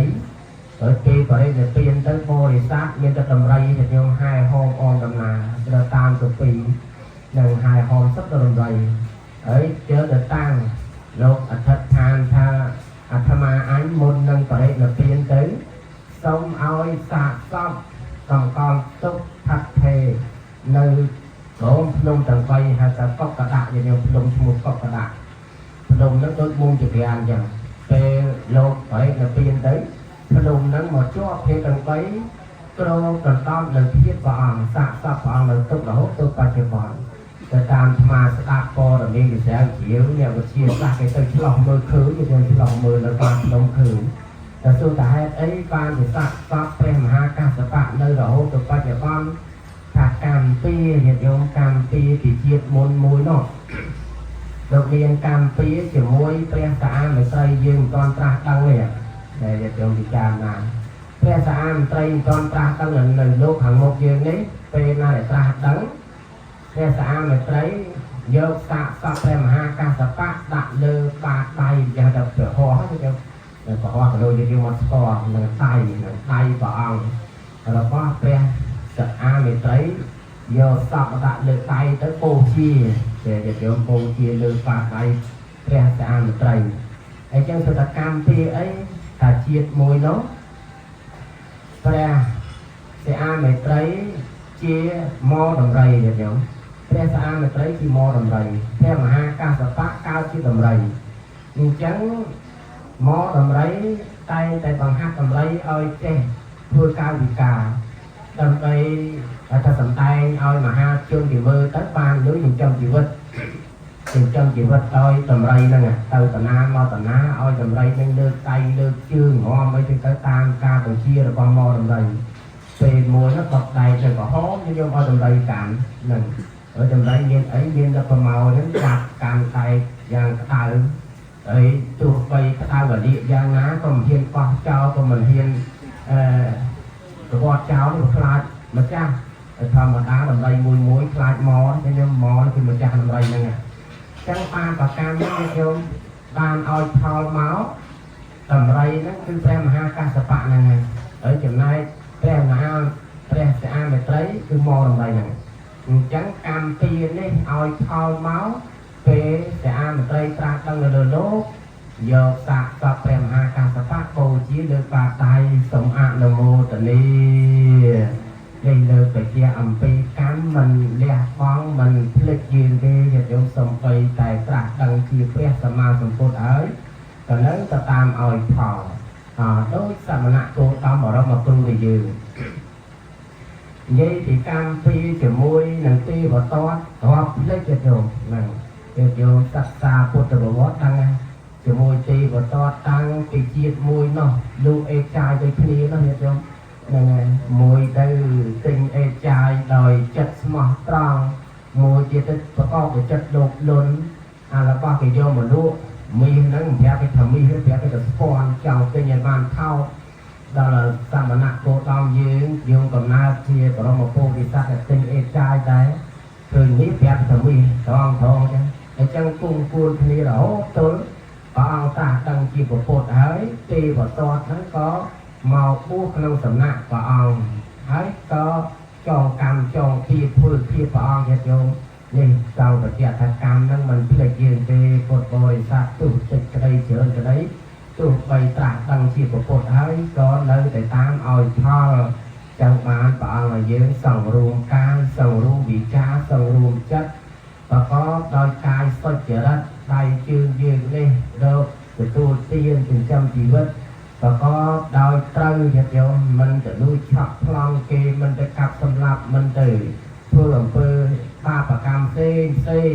Speaker 1: ហើយពេលបរិនិព្វានទៅបរិស័ទមានតែដំរីញាតិញោមហែហោមអមដំណាទៅតាមទៅពីនឹងហែហោមសុទ្ធតែដំរីហើយជើទៅតាំងលោកអធិដ្ឋានថាអាត្មាអញមុននឹងបរិនិព្វានទៅសូមឲ្យសាកសពតម្កល់ទុកថិតថេរនៅក្រោមភ្នំទាំង3ហៅថាកុកកដាក់ញាតិញោមភ្នំឈ្មោះកុកកដាក់ភ្នំហ្នឹងដូចមុំជាប្រានអញ្ចឹងពេលលោកបរិនិព្វានទៅភ្នំហ្នឹងមកជាប់គ្នាទាំង3ក្រងកណ្ដំនៅធាតុព្រះអង្គសាកសពព្រះអង្គនៅទុករហូតទៅបច្ចុប្បន្នទៅតាមអាត្មាស្ដាប់ព័ត៌មានវិទ្យាជ្រាវអ្នកវិទ្យាសាស្ត្រគេទៅឆ្លោះមើលឃើញគេទៅឆ្លោះមើលនៅបានភ្នំឃើញតែសួរថាហេតុអីបានជាសាកសពព្រះមហាកាសបៈនៅរហូតទៅបច្ចុប្បន្នថាកម្មពីញាតិញោមកម្មពីពីជាតិមុនមួយនោះលោកមានកម្មពីជាមួយព្រះសាអាមេត្រីយើងមិនទាន់ត្រាស់ដឹងទេដែលញាតិញោមពិចារណាព្រះសាអាមេត្រីមិនទាន់ត្រាស់ដឹងនៅលោកខាងមុខយើងនេះពេលណាដែលត្រាស់ដឹងព្រះសាអាមេត្រីយកសាកសពព្រះមហាកាសបៈដាក់លើបាតដៃយ៉ាងទៅព្រះហស្ថទៅព្រះហស្ថក៏ដូចយើងមកស្គាល់នឹងដៃនឹងដៃព្រះអង្គរបស់ព្រះសាអាមេត្រីយកសពដាក់លើដៃទៅបូជាព្រះញាតិញោមបូជាលើបាតដៃព្រះសាអាមេត្រីអញ្ចឹងសតកម្មពីអីថាជាតិមួយនោះព្រះសាអាមេត្រីជាមដំរីញាតិញោមព្រះសាអាមេត្រីជាមដំរីព្រះមហាកាសបៈកើតជាដំរីអញ្ចឹងមដំរីតែងតែបង្ហាត់ដំរីឲ្យចេះធ្វើកាយវិការដើម្បីថាសំដែងឲ្យមហាជនគេមើលទៅបានលុយចិញ្ចឹមជីវិតចិញ្ចឹមជីវិតដោយដំរីហ្នឹងទៅតាណាមកតាណាឲ្យដំរីហ្នឹងលើកដៃលើកជើងរំអីទៅតាមការបញ្ជារបស់មកដំរីពេលមួយនោះបកដៃទៅក្រហមយកឲ្យដំរីកាន់ហ្នឹងហើយដំរីមានអីមានតែប្រមោហ្នឹងចាប់កាន់ដៃយ៉ាងក្តៅហើយទោះបីក្តៅវលិយ៉ាងណាក៏មិនហ៊ានបោះចោលក៏មិនហ៊ានអឺប្រវត្តិចោលនេះខ្លាចម្ចាស់ធម្មតាដំរីមួយមួយខ្លាចមកខ្ញុំមកគឺម្ចាស់ដំរីហ្នឹងអញ្ចឹងបានប្រកម្មនេះខ្ញុំបានឲ្យផលមកដំរីហ្នឹងគឺព្រះមហាកាសបៈហ្នឹងហើយចំណែកព្រះមហាព្រះស្អាមេត្រីគឺមកដំរីហ្នឹងអញ្ចឹងកម្មពៀននេះឲ្យផលមកពេលស្អាមេត្រីត្រាស់ដឹងនៅលើលោកយកសាកសពព្រះមហាកាសបៈបូជាលើបាតដៃសូមអនុមោទនានេះលើកបជាអំពីកម្មមិនលះបង់មិនភ្លេចយើងទេញាតិញោមសំបីតែត្រាស់ដឹងជាព្រះសម្មាសម្ពុទ្ធហើយក៏នៅទៅតាមឲ្យផលអដោយសមណៈគោតមបរមគ្រូនៃយើងនិយាយពីកម្មពីជាមួយនឹងទេវទត្តរាប់ភ្លេចញាតិញោមហ្នឹងញាតិញោមសិក្សាពុទ្ធប្រវត្តិដឹងណាជាមួយទេវទត្តតាំងពីជាតិមួយនោះលូអេចាយដូចគ្នានោះញាតិញោមហ្នឹងហើយមួយទៅទិញអេចាយដោយចិត្តស្មោះត្រង់មួយទៀតទៅប្រកបដោយចិត្តលោភលន់អារបស់គេយកមកលក់មាសហ្នឹងប្រាប់គេថាមាសប្រាប់គេទៅស្ពាន់ចង់ទិញឲ្យបានថោកដល់សមណៈគោតមយើងយើងកំណើតជាបរមពោធិសត្វដែលទិញអេចាយដែរ ឃើញនេះប្រាប់ថាមាសថងថងចឹងអញ្ចឹងគង់គួនគ្នារហូតទល់ព្រះអង្គត្រាស់ដឹងជាពុទ្ធហើយទេវទត្តហ្នឹងក៏មកបួសក្នុងសំណាក់ព្រះអង្គហើយក៏ចងកម្មចងធៀបធ្វើធៀបព្រះអង្គញាតិញោមនេះចង់បញ្ជាក់ថាកម្មហ្នឹងមិនភ្លេចយើងទេពុទ្ធបរិស័ទទោះតិចក្តីច្រើនក្តីទោះបីត្រាស់ដឹងជាពុទ្ធហើយក៏នៅតែតាមឲ្យផលចឹងបានព្រះអង្គឲ្យយើងសង្រួមកាយសង្រួមវិចារសង្រួមចិត្តប្រកបដោយកាយសុចរិតដៃជើងយើងនេះរកទទួលទានចិញ្ចឹមជីវិតប្រកបដោយត្រូវញាតិញោមមិនទៅលួចឆក់ប្លន់គេមិនទៅកាប់សម្លាប់មិនទៅធ្វើអំពើបាបកម្មផ្សេងផ្សេង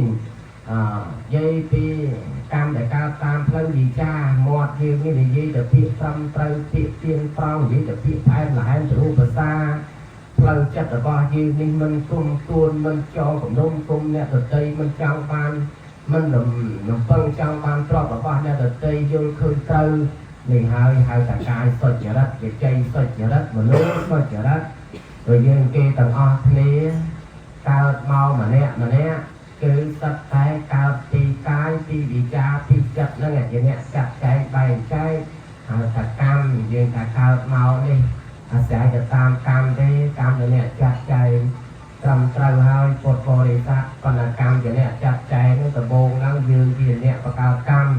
Speaker 1: អនិយាយពីកម្មដែលកើតតាមផ្លូវវិចារមាត់យើងនេះនិយាយទៅពាក្យត្រឹមត្រូវពាក្យទៀងត្រង់និយាយទៅពាក្យផ្អែមល្ហែមទ្រូភាសាផ្លូវចិត្តរបស់យើងនេះមិនគុំគួនមិនចងគំនុំគុំអ្នកដតីមិនចង់បានមិនលំលំពឹងចង់បានទ្រព្យរបស់អ្នកដតីយល់ឃើញត្រូវនេះហើយហៅថាកាយសុចរិតវិជ័យសុចរិតមនោសុចរិតព្រោះយើងគេទាំងអស់គ្នាកើតមកម្នាក់ម្នាក់គឺសិតតែកើតពីកាយពីវិចារពីចិត្តហ្នឹងជាអ្នកចាត់ចែងបែងចែកហៅថាកម្មយើងថាកើតមកនេះអាស្រ័យទៅតាមកម្មទេកម្មជាអ្នកចាត់ចែងត្រឹមត្រូវហើយពុទ្ធបរិស័ទប៉ុន្តែកម្មជាអ្នកចាត់ចែងហ្នឹងដំបូងឡើងយើងជាអ្នកបង្កើតកម្ម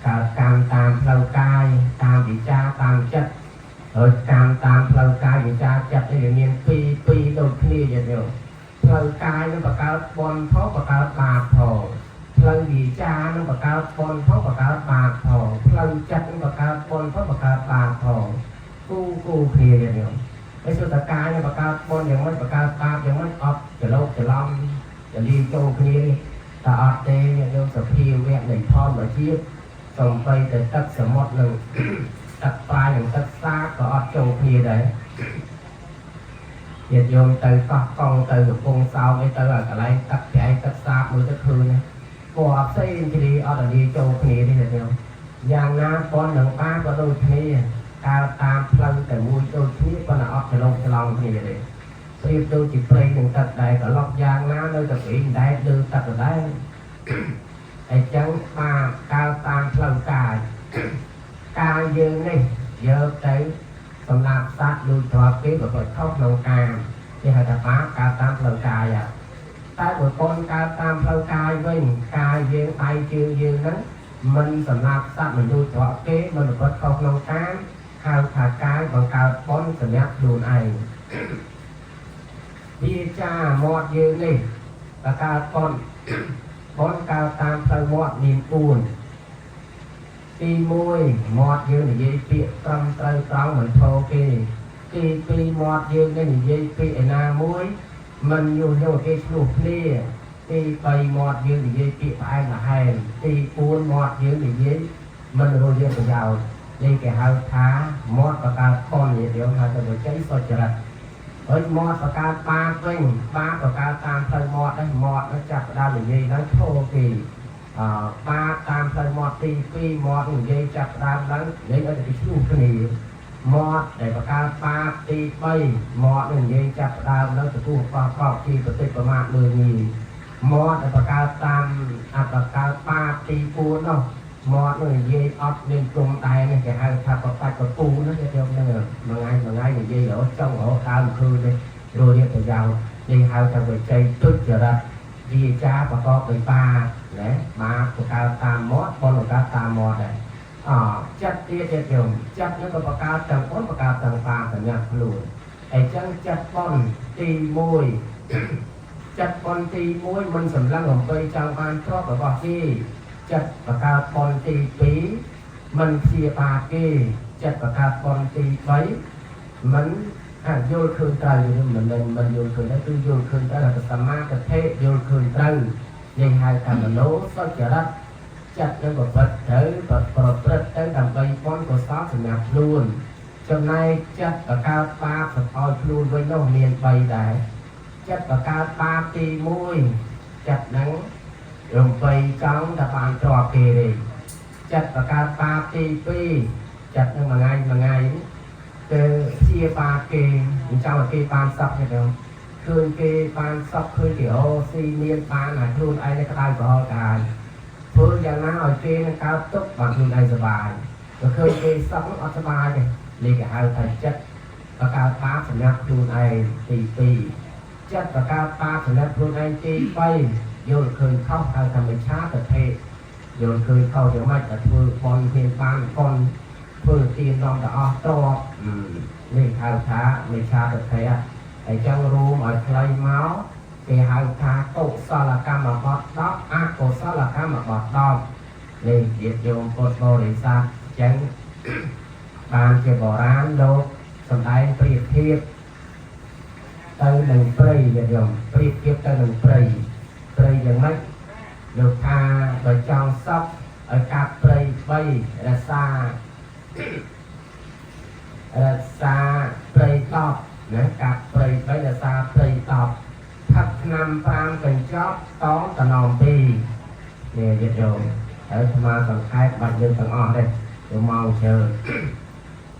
Speaker 1: កើតកម្មតាមផ្លូវកាយតាមវិចារតាមចិត្តហើយកម្មតាមផ្លូវកាយវិចារចិត្តនេះវាមានពីរពីរដូចគ្នាយ៉ាងនេះផ្លូវកាយនឹងបង្កើតបុណ្យផងបង្កើតបាបផងផ្លូវវិចារនឹងបង្កើតបុណ្យផងបង្កើតបាបផងផ្លូវចិត្តនឹងបង្កើតបុណ្យផងបង្កើតបាបផងគូគូគ្នាយ៉ាងនេះហើយសុទ្ធតែកាយនឹងបង្កើតបុណ្យយ៉ាងម៉េចបង្កើតបាបយ៉ាងម៉េចអត់ច្រឡោកច្រឡំចលីចូលគ្នានេះតែអត់ទេញាតិញោមសភាវៈនៃធម្មជាតិសំបីតែទឹកសមុទ្រនឹង ទឹកប្រៃនិងទឹកសាបក៏អត់ចូលគ្នាដែរញាតិញោមទៅកោះកុងទៅកំពង់សោមអីទៅឲ្យកន្លែងទឹកប្រៃទឹកសាបមើលទៅឃើញពណ៌ផ្សេងគ្នាអត់ឲ្យលាយចូលគ្នាទេញាតិញោមយ៉ាងណាប៉ុននិងបាក៏ដូចគ្នាកើតតាមផ្លូវតែមួយដូចគ្នាប៉ុន្តែអត់ច្រឡំច្រឡំគ្នាទេប្រៀបដូចជាព្រៃនិងទឹកដែរក៏ឡុកយ៉ាងណានៅតែព្រីងដែរលើទឹកដដែលអញ្ចឹងបាកើតតាមផ្លូវកាយ កាយយើងនេះយកទៅសម្រាប់សត្វលួចទ្រព្យគេក៏ប្រខុសក្នុងកាមគេហៅថាបាបកើតតាមផ្លូវកាយតែបើកូនកើតតាមផ្លូវកាយវិញកាយយើងដៃជើងយើងហ្នឹងមិនសម្រាប់សត្វមិនលួចទ្រព្យគេមិនប្រព្រឹត្តខុសក្នុងកាមហៅថាកាយបង្កើតបុណ្យសម្រាប់ខ្លួនឯងវាចាមាត់យើងនេះបង្កើតបុណ្យបុណ្យកើតតាមផ្លូវមាត់មាន4ទី1មាត់យើងនិយាយពាក្យត្រឹមត្រូវត្រង់មិនធោគេទី2មាត់យើងនេះនិយាយពាក្យឯណាមួយមិនញុះញង់ឲ្យគេឈ្លោះគ្នាទី3មាត់យើងនិយាយពាក្យផ្អែមល្ហែមទី4មាត់យើងនិយាយមិនរស់យើងប្រយោជន៍នេះគេហៅថាមាត់បង្កើតបុណ្យនិយាយហៅថាវិជ័យសុចរិតហើយមាត់បង្កើតបាបវិញបាបបង្កើតតាមផ្លូវមាត់ដែរមាត់នោះចាប់ផ្ដើមនិយាយឡើងធោគេអបាបតាមផ្លូវមាត់ទី2មាត់និយាយចាប់ផ្ដើមឡើងនិយាយឲ្យតែឈ្លោះគ្នាមាត់ដែលបង្កើតបាបទី3មាត់នឹងនិយាយចាប់ផ្ដើមឡើងទទួលបោះបោកទីប្រតិប្រមាថមើលងាយមាត់ដែលបង្កើតតាមអបកើតបាបទី4នោះមាត់នឹងនិយាយអត់មានព្រំដែននេះគេហៅថាបបាច់បពូនោះគេយកនឹងមួយថ្ងៃមួយថ្ងៃនិយាយរហូតចង់រហូតដើមឃើញនេះរស់រៀបប្រយោជន៍នេះហៅថាវិជ័យទុច្ចរិតវាចាប្រកបដោយបាបណាបាបបង្កើតតាមមាត់បុណ្យបង្កើតតាមមាត់ដែរអចិត្តទៀតទៀតយំចិត្តនឹងក៏បង្កើតទាំងបុណ្យបង្កើតទាំងបាបសម្រាប់ខ្លួនអញ្ចឹងចិត្តបុណ្យទី1ចិត្តបុណ្យទី1មិនសម្លឹងអំពីចង់បានទ្រព្យរបស់គេចិត្តបង្កើតបុណ្យទី2មិនព្យាបាទគេចិត្តបង្កើតបុណ្យទី3មិនអាយល់ឃើញត្រូវមិនមិនមិនយល់ឃើញទៅគឺយល់ឃើញត្រូវថាសម្មាទិដ្ឋិយល់ឃើញត្រូវនេះហៅថាមនោសុចរិតចិត្តនឹងប្រព្រឹត្តត្រូវប្រព្រឹត្តទៅដើម្បីបុណ្យកុសលសម្រាប់ខ្លួនចំណែកចិត្តបង្កើតបាបសម្អោយខ្លួនវិញនោះមាន3ដែរចិត្តបង្កើតបាបទី1ចិត្តនឹងរំបីចង់តែបានទ្រព្យគេទេចិត្តបង្កើតបាបទី2ចិត្តនឹងមួយថ្ងៃមួយថ្ងៃគឺជាបាបគេមិនចង់ឲ្យគេបានសក់ទេទៅ ឃើញគេបានសក់ឃើញគេអូស៊ីមានបានអាខ្លួនឯងនៅក្តៅក្រហល់កាយធ្វើយ៉ាងណាឲ្យគេនឹងកើតទុក្ខបានខ្លួនឯងសប្បាយបើឃើញគេសក់អត់សប្បាយទេនេះគេហៅថាចិត្តបង្កើតបាបសម្រាប់ខ្លួនឯងទី2ចិត្តបង្កើតបាបសម្រាប់ខ្លួនឯងទី3យល់ឃើញខុសហៅថាមិច្ឆាទិដ្ឋិយល់ឃើញខុសយ៉ាងម៉េចតែធ្វើបន់ហ៊ានបានបន់ធ្វើទាននាំទៅអស់ទ្រព្យនេះហៅថាមិច្ឆាទិដ្ឋិហើយចឹងរួមឲ្យខ្លីមកគេហៅថាកុសលកម្មបត្តិ10អកុសលកម្មបត្តិ10នេះញាតិញោមពុទ្ធបរិស័ទចឹងបានជាបុរាណលោកសម្ដែងប្រៀបធៀបទៅនឹងព្រៃញាតិញោមប្រៀបធៀបទៅនឹងព្រៃព្រៃយ៉ាងម៉េចលោកថាបើចង់សក់ឲ្យកាប់ព្រៃ3រក្សារក្សាព្រៃ10ណាកាប់ព្រៃ3រក្សាព្រៃ10ផឹកឆ្នាំ5កញ្ចប់តងតំណ2នេះញាតិញោមហើយអាត្មាសង្ខេបបាច់យើងទាំងអស់ទេទៅមកច្រើន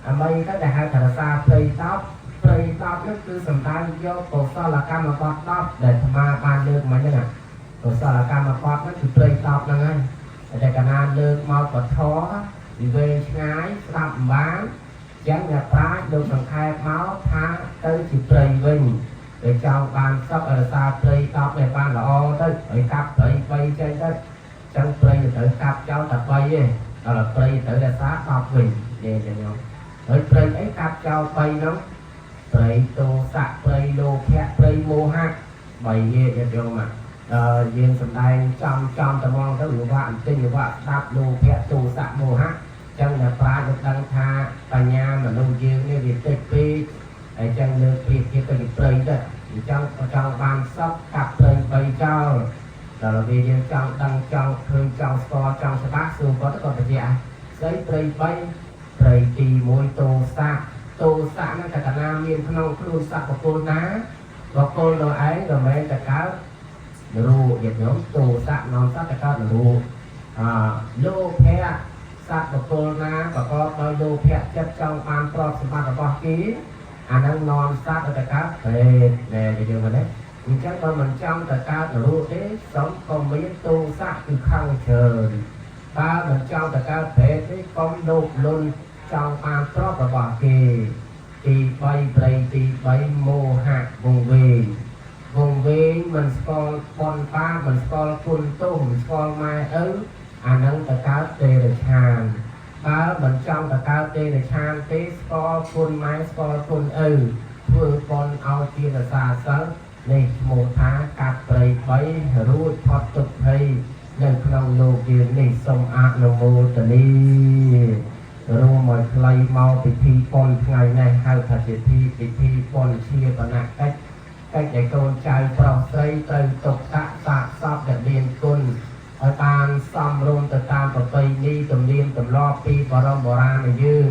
Speaker 1: អ្វីទៅដែលហៅថារក្សាព្រៃ10ព្រៃ10នោះគឺសំដៅយកកុសលកម្មបត្តិ10ដែលអាត្មាបានលើកមកហ្នឹងកុសលកម្មបត្តិហ្នឹងគឺព្រៃ10ហ្នឹងហើយតែកាលណាលើកមកពធវិវេងឆ្ងាយស្ដាប់មិនបានចឹងអ្នកប្រាជ្ញលោកសង្ខេបមកថាទៅជាព្រៃវិញដែលចង់បានសុខរក្សាព្រៃ10នេះបានល្អទៅឲ្យកាប់ព្រៃ3ចេញទៅចឹងព្រៃត្រូវកាប់ចោលតែ3ទេដល់ព្រៃត្រូវរក្សា10វិញនិយាយចឹងហើយព្រៃអីកាប់ចោល3ហ្នឹងព្រៃទោសៈព្រៃលោភៈព្រៃមោហៈ3នេះញាតិញោមដល់យើងសំដែងចំចំត្មងទៅវិវាក់បន្តិចវិវាក់ស្ដាប់លោភៈទោសៈមោហៈចឹងអ្នកប្រាជ្ញនឹងដឹងថាបញ្ញាមនុស្សយើងនេះវាតិចពេកហើយចឹងលើកប្រៀបធៀបទៅជាព្រៃទៅអញ្ចឹងក៏ចង់បានសុខកាប់ព្រៃ3ចោលដល់ពេលយើងចង់ដឹងចង់ឃើញចង់ស្គាល់ចង់ច្បាស់សួរគាត់ក៏បញ្ជាក់ស្អីព្រៃ3ព្រៃទី1ទោសៈទោសៈហ្នឹងតែកាលណាមានក្នុងខ្លួនសត្វបុគ្គលណាបុគ្គលនោះឯងក៏មិនតែកើតនរោញាតិញោមទោសៈនាំសត្វទៅកើតនរោអលោភៈសត្វបុគ្គលណាប្រកបដោយលោភៈចិត្តចង់បានទ្រព្យសម្បត្តិរបស់គេអាហ្នឹងនាំសត្វទៅកើតព្រេតណែយើងមើលនេះអញ្ចឹងបើមិនចង់ទៅកើតនរោទេសូមកុំមានទោសៈគឺខឹងច្រើនបើមិនចង់ទៅកើតព្រេតទេកុំលោភលន់ចង់បានទ្រព្យរបស់គេទី3ព្រៃទី3មោហៈវងវែងវងវែងមិនស្គាល់បនបាមិនស្គាល់គុណទោសមិនស្គាល់ម៉ែឪអានឹងទៅកើតទេរឆានបើមិនចង់ទៅកើតទេរឆានទេស្គាល់គុណម៉ែស្គាល់គុណឪធ្វើបនឲ្យជារសាសិលនេះឈ្មោះថាកាត់ព្រៃ3រួចផុតទុក្ខភ័យនៅក្នុងលោកយើងនេះសូមអនុមោទនារួមឲ្យខ្លីមកពិធីបុណ្យថ្ងៃនេះហៅថាជាពិធីបុណ្យជាបនកិច្ចកិច្ចដែលកូនចៅប្រុសស្រីត្រូវទុកដាក់សាកសពដែលមានគុណឲ្យបានសមរម្យទៅតាមប្រពៃណីទំនៀមទម្លាប់ពីបរមបុរាណយើង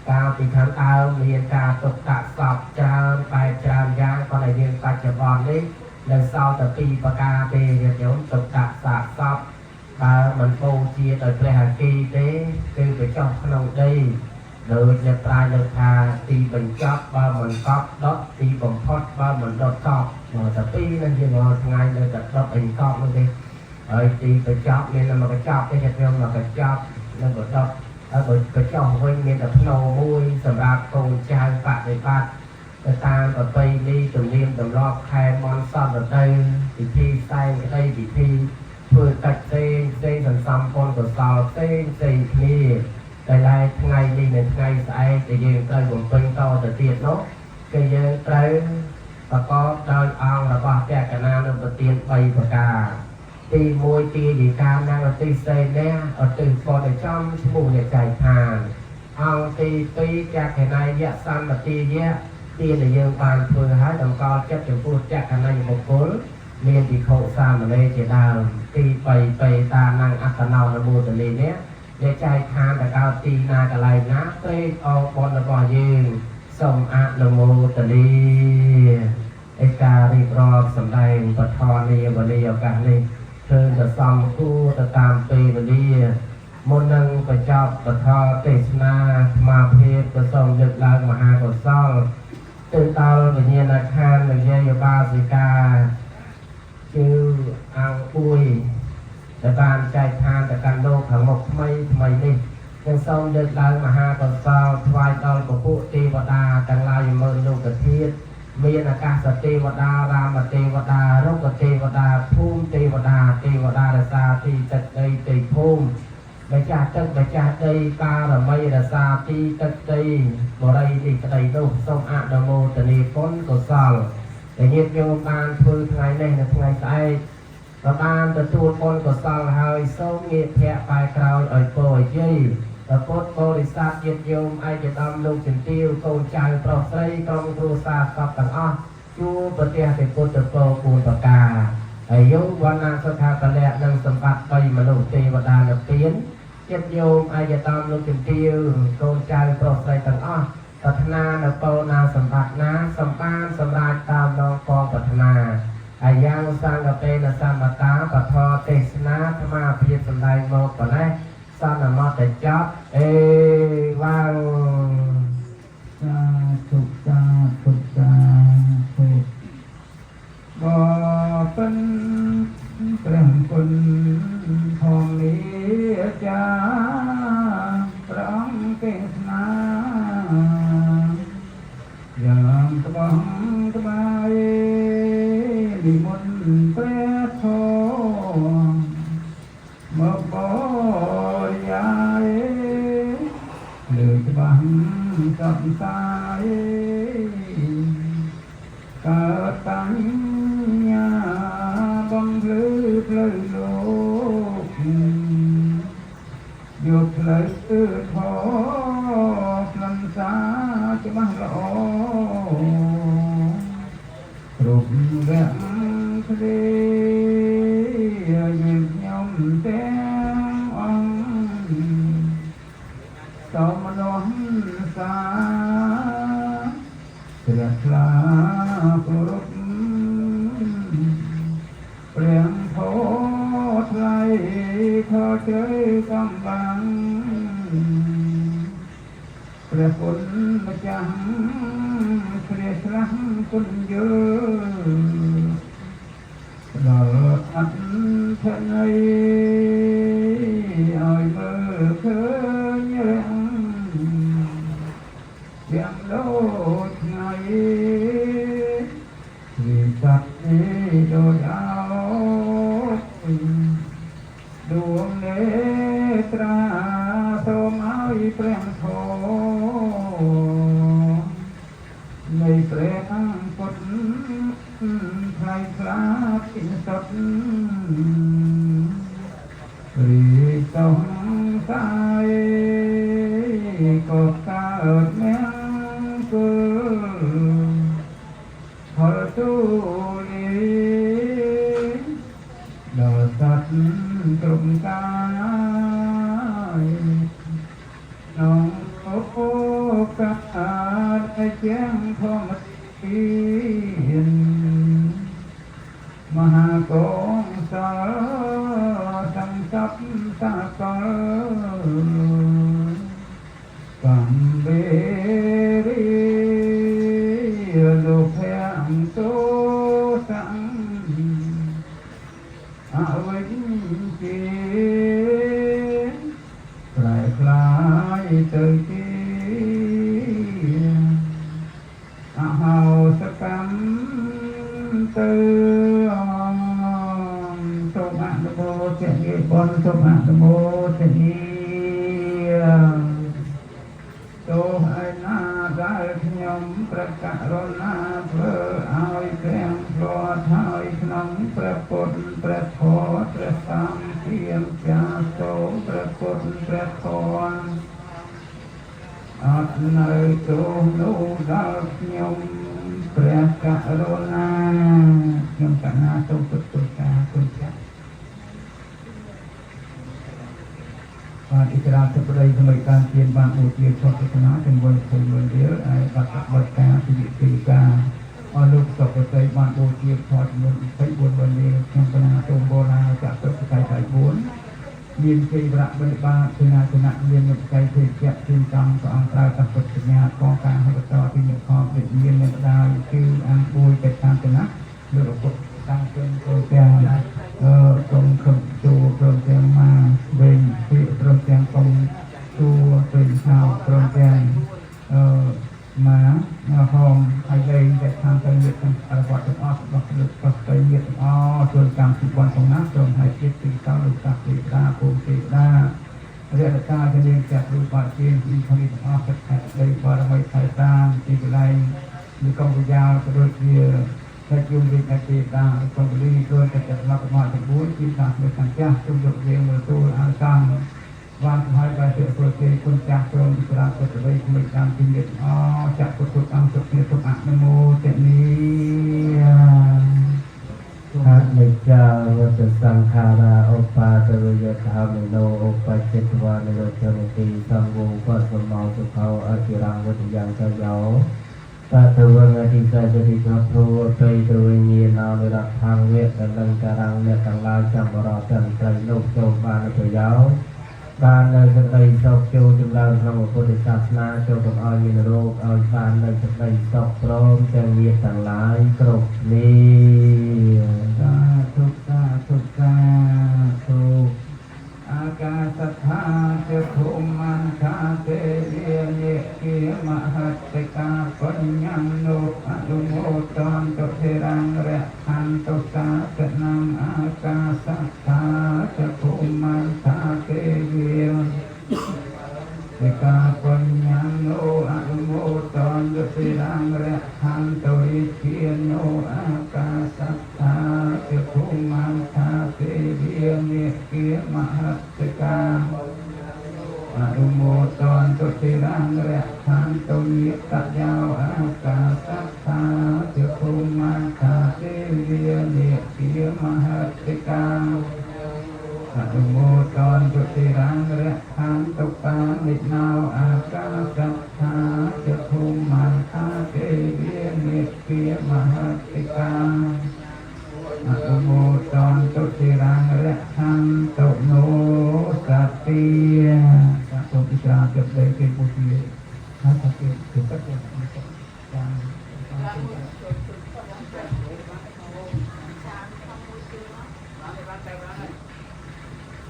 Speaker 1: កាលពីខាងដើមមានការទុកដាក់សពច្រើនបែបច្រើនយ៉ាងប៉ុន្តែយើងបច្ចុប្បន្ននេះនៅសល់តែពីរប្រការទេញាតិញោមទុកដាក់សាកសពបើមិនបូជាដោយព្រះអគីទេគឺបញ្ចុះក្នុងដីដោយអ្នកប្រាជ្ញលើកថាទីបញ្ចប់បើមិនកប់ដុតទីបំផុតបើមិនដុតកប់មកតែពីរនឹងយើងរាល់ថ្ងៃនៅតែដុតអីកប់នោះទេហើយទីបញ្ចប់មានតែមកកញ្ចប់ទេញាតិញោមមកកញ្ចប់នឹងក៏ដុតហើយបើបញ្ចុះវិញមានតែភ្នោមួយសម្រាប់កូនចៅបដិបត្តិទៅតាមប្រពៃណីទំនៀមទម្លាប់ខែមន់សពរដូវពិធីសែនក្តីពិធីធ្វើកិច្ចផ្សេងផ្សេងសន្សំបុណ្យកុសលផ្សេងផ្សេងគ្នាតែឡែកថ្ងៃនេះនៅថ្ងៃស្អែកដែលយើងត្រូវបំពេញតទៅទៀតនោះគឺយើងត្រូវប្រកបដោយអង្គរបស់តក្កណានុប្រទាន3ប្រការទី1ទាយិកានងឧទ្ទិសេនៈឧទ្ទិសបុណ្យឲ្យចំឈ្មោះអ្នកចែកឋានអង្គទី2ចក្ខណយៈសម្បទាយៈទានដែលយើងបានធ្វើឲ្យតម្កល់ចិត្តចំពោះចក្ខណយបុគ្គលមានភិក្ខុសាមណេរជាដើមទី3បេតានងអត្តនោនមោទនីនេះអ្នកចែកឋានទៅកើតទីណាកន្លែងណាព្រេកអរបុណ្យរបស់យើងសូមអនុមោទនាឯការរៀបរាប់សម្ដែងបឋនីវនីឱកាសនេះគឺទៅសំគួរទៅតាមពេលវេលាមុននឹងបញ្ចប់បឋទេសនាអាត្មាភាពក៏សូមលើកឡើងមហាកុសលទៅដល់វិញ្ញាណក្ខន្ធនិយាយបា វតាទាំងឡាយម៉ឺនលោកធាតុមានអាកាសទេវតារាមទេវតារុក្ខទេវតាភូមិទេវតាទេវតារក្សាទីទឹកដីទីភូមិម្ចាស់ទឹកម្ចាស់ដីបារមីរក្សាទីទឹកដីបរិយនេះក្តីនោះសូមអនុមោទនាបុណ្យកុសលដែលញាតិញោមបានធ្វើថ្ងៃនេះនៅថ្ងៃស្អែកក៏បានទទួលបុណ្យកុសលហើយសូមងាកភ័ក្របែរក្រោយឲ្យពរជ័យព្រះពុទ្ធបរិស័ទញាតិញោមឯកឧត្តមលោកជំទាវកូនចៅប្រុសស្រីក្រុមគ្រួសារសពទាំងអស់ជួបប្រទះទេពុទ្ធពរ4ប្រការអាយុវណ្ណៈសុខៈពលៈនិងសម្បត្តិ3មនុស្សទេវតានិព្វានចិត្តញោមឯកឧត្តមលោកជំទាវកូនចៅប្រុសស្រីទាំងអស់ប្រាថ្នានៅពរណាសម្បត្តិណាសម្បានសម្រាប់តាមដងពងប្រាថ្នាអាយ៉ាងសង្កតេនសមតាពធទេសនាអាត្មាភាពសម្ដែងមកប៉ុណ្ណេះសន្មតចប់អេវ៉ាំង
Speaker 2: សាធុសាធុសាធុបពិនព្រះគុណធម្មនិចាព្រះអង្គទេសនាយ៉ាងក្បង់ក្បាយនិមន្តព្រះធម៌មកបរិយាយ លើច្បាស់សពសាយកើតបញ្ញាបំភ្លឺផ្លូវលោកយកផ្លូវធម៌ផ្លំសាច្បាស់ល្អគ្រប់វគ្គគ្រាយើងខ្ញុំទាំងអង្គ សមនំសាព្រះខ្លាគោរពព្រះធម៌ថ្លៃខជ្រៅកំបាំងព្រះគុណម្ចាស់ព្រះឆ្លាស់គុណយល់ដល់អត្ថន័យឲ្យមើលឃើញរាំងយ៉ាងដូចថ្ងៃវិស័កនេះដូចអោដួងនេត្រាសូមឲ្យព្រះធម៌នៃព្រះពុទ្ធថ្លៃថ្លាពីសុទ្ធរីសង្ស័យក៏កើតមង្គលផលទូលីដល់សត្វគ្រប់កាយក្នុងអូកាសជាងធម្មទានមហាកុសលសង្សពសាកលកំវេរីលោកភំទោសੰអវិជ្ជាប្រែក្លាយទៅជាអហោសកម្មទៅសូមអនុមោទនាបុណ្យសូមអនុមោទនាទោះឯណាដែលខ្ញុំព្រះករុណាធ្វើឲ្យព្រះធ្លាត់ហើយក្នុងព្រះពុទ្ធព្រះធម៌ព្រះសង្ឃជាម្ចាស់សូមព្រះពុទ្ធព្រះធម៌អត់នៅទោសនោះដល់ខ្ញុំព្រះករុណាខ្ញុំកណាសូមទទួលការគុណចាស់បាទអិសរាជប្តីសមីការទានបានឧទាឈប់ទេសនាចំនួន20ម៉ឺនរៀលឯបាត់បတ်ការពីវិធីការអស់លោកសុខតីបានបូជាធម៌ចំនួន24ម៉ឺនរៀលខ្ញុំកណាសូមបូឡាចាក់ទុកបច្ច័យ4មានជ័យវរៈបិណ្ឌបាតសេនាគណៈមានមុខចៃភេជ្ជៈទីកម្មព្រះអង្គប្រើកពុទ្ធសញ្ញាកងការហិបតទីនិខមវិញ្ញាណនៃម្ដាយគឺអង្គួយទៅតាមគណៈលោកឪពុកតាំងជនព្រមទាំងអឺកុំខំជួព្រមទាំងមកវិញពីព្រមទាំងកុំជួពេញហៅព្រមទាំងអឺ មកហមហើយលេងតែខាងទៅញាតិទាំងអរវត្តទាំងអស់របស់លោកប្រុសស្រីញាតិទាំងអស់ជួយកម្មពីបុណ្យផងណាសូមឲ្យជាតិទីតោលោកតាទេវតាពូទេវតារយៈកាជំនាញចាក់គ្រូបាជាពីខនេះទាំងអស់ទឹកខែដីបារមីថៃតាមទីកន្លែងមានកងវិយាលក៏ដូចជាតែជុំវិញទេវតាកងលីដោយតែចាត់មកមកទាំង4ពីតាមួយខាងចាស់ជុំយកយើងមើលទូលអានកម្មបានហើយបាយជាប្រទេសគុណចាស់ក្រុមវិប្រាពុទ្ធវ័យក្មួយតាមទីនេះអចាក់ពុទ្ធអង្គសុខនេះទុកអនុមោទនី
Speaker 1: អនិច្ចាវតសង្ខារាឧបាទវយធម្មិនោឧបចិត្វានិរោធនតិសង្ឃោបសមោសុខោអចិរងវតយ៉ាងកយោតតវងអតិសតិចភោបៃទវិញ្ញាណនិរថងវេតលង្ការងអ្នកទាំងឡាយចាំបរោទាំងត្រីនោះចូលបានប្រយោជន៍បាននៅសេចក្តីសុខចូលចម្រើនក្នុងពុទ្ធសាសនាចូលកុំឲ្យមានរោគឲ្យបាននៅសេចក្តីសុខព្រមទាំងញាតិទាំងឡាយគ្រប់គ្នា
Speaker 2: សាធុសាធុសាធុអាកាសថាចភុមន្តាទេវិនិគាមហតិកាបញ្ញនោអនុមោទន្តធិរងរខន្តសាសនំអាកាសថាចភុមន្តាទេវិ សិកាបញ្ញនោអនុមោទន្តសិរងរខន្តវិធានោអាកាសត្ថាចភុមន្តាទេវិនិគាមហតិកាអនុមោទន្តសិរងរខន្តនិតយោអាកាសត្ថាចភុមន្តាទេវិនិគាមហតិកា អនុមោទន្តតិរងរខន្តបានិណោអាកាសត្ថាចភុមន្តាទេវិនិគាមហតិកាអនុមោទន្តតិរងរខន្តនោសតិសូមពិចារណាចិត្តដីគេពុជាហើយថាគេគេទឹកចាំ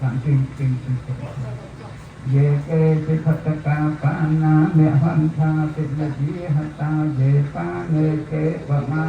Speaker 2: តាមទីទីទីយេកេសិខតកាបានាមេហន្ថាតិមជាហតាយេបានេកេបមា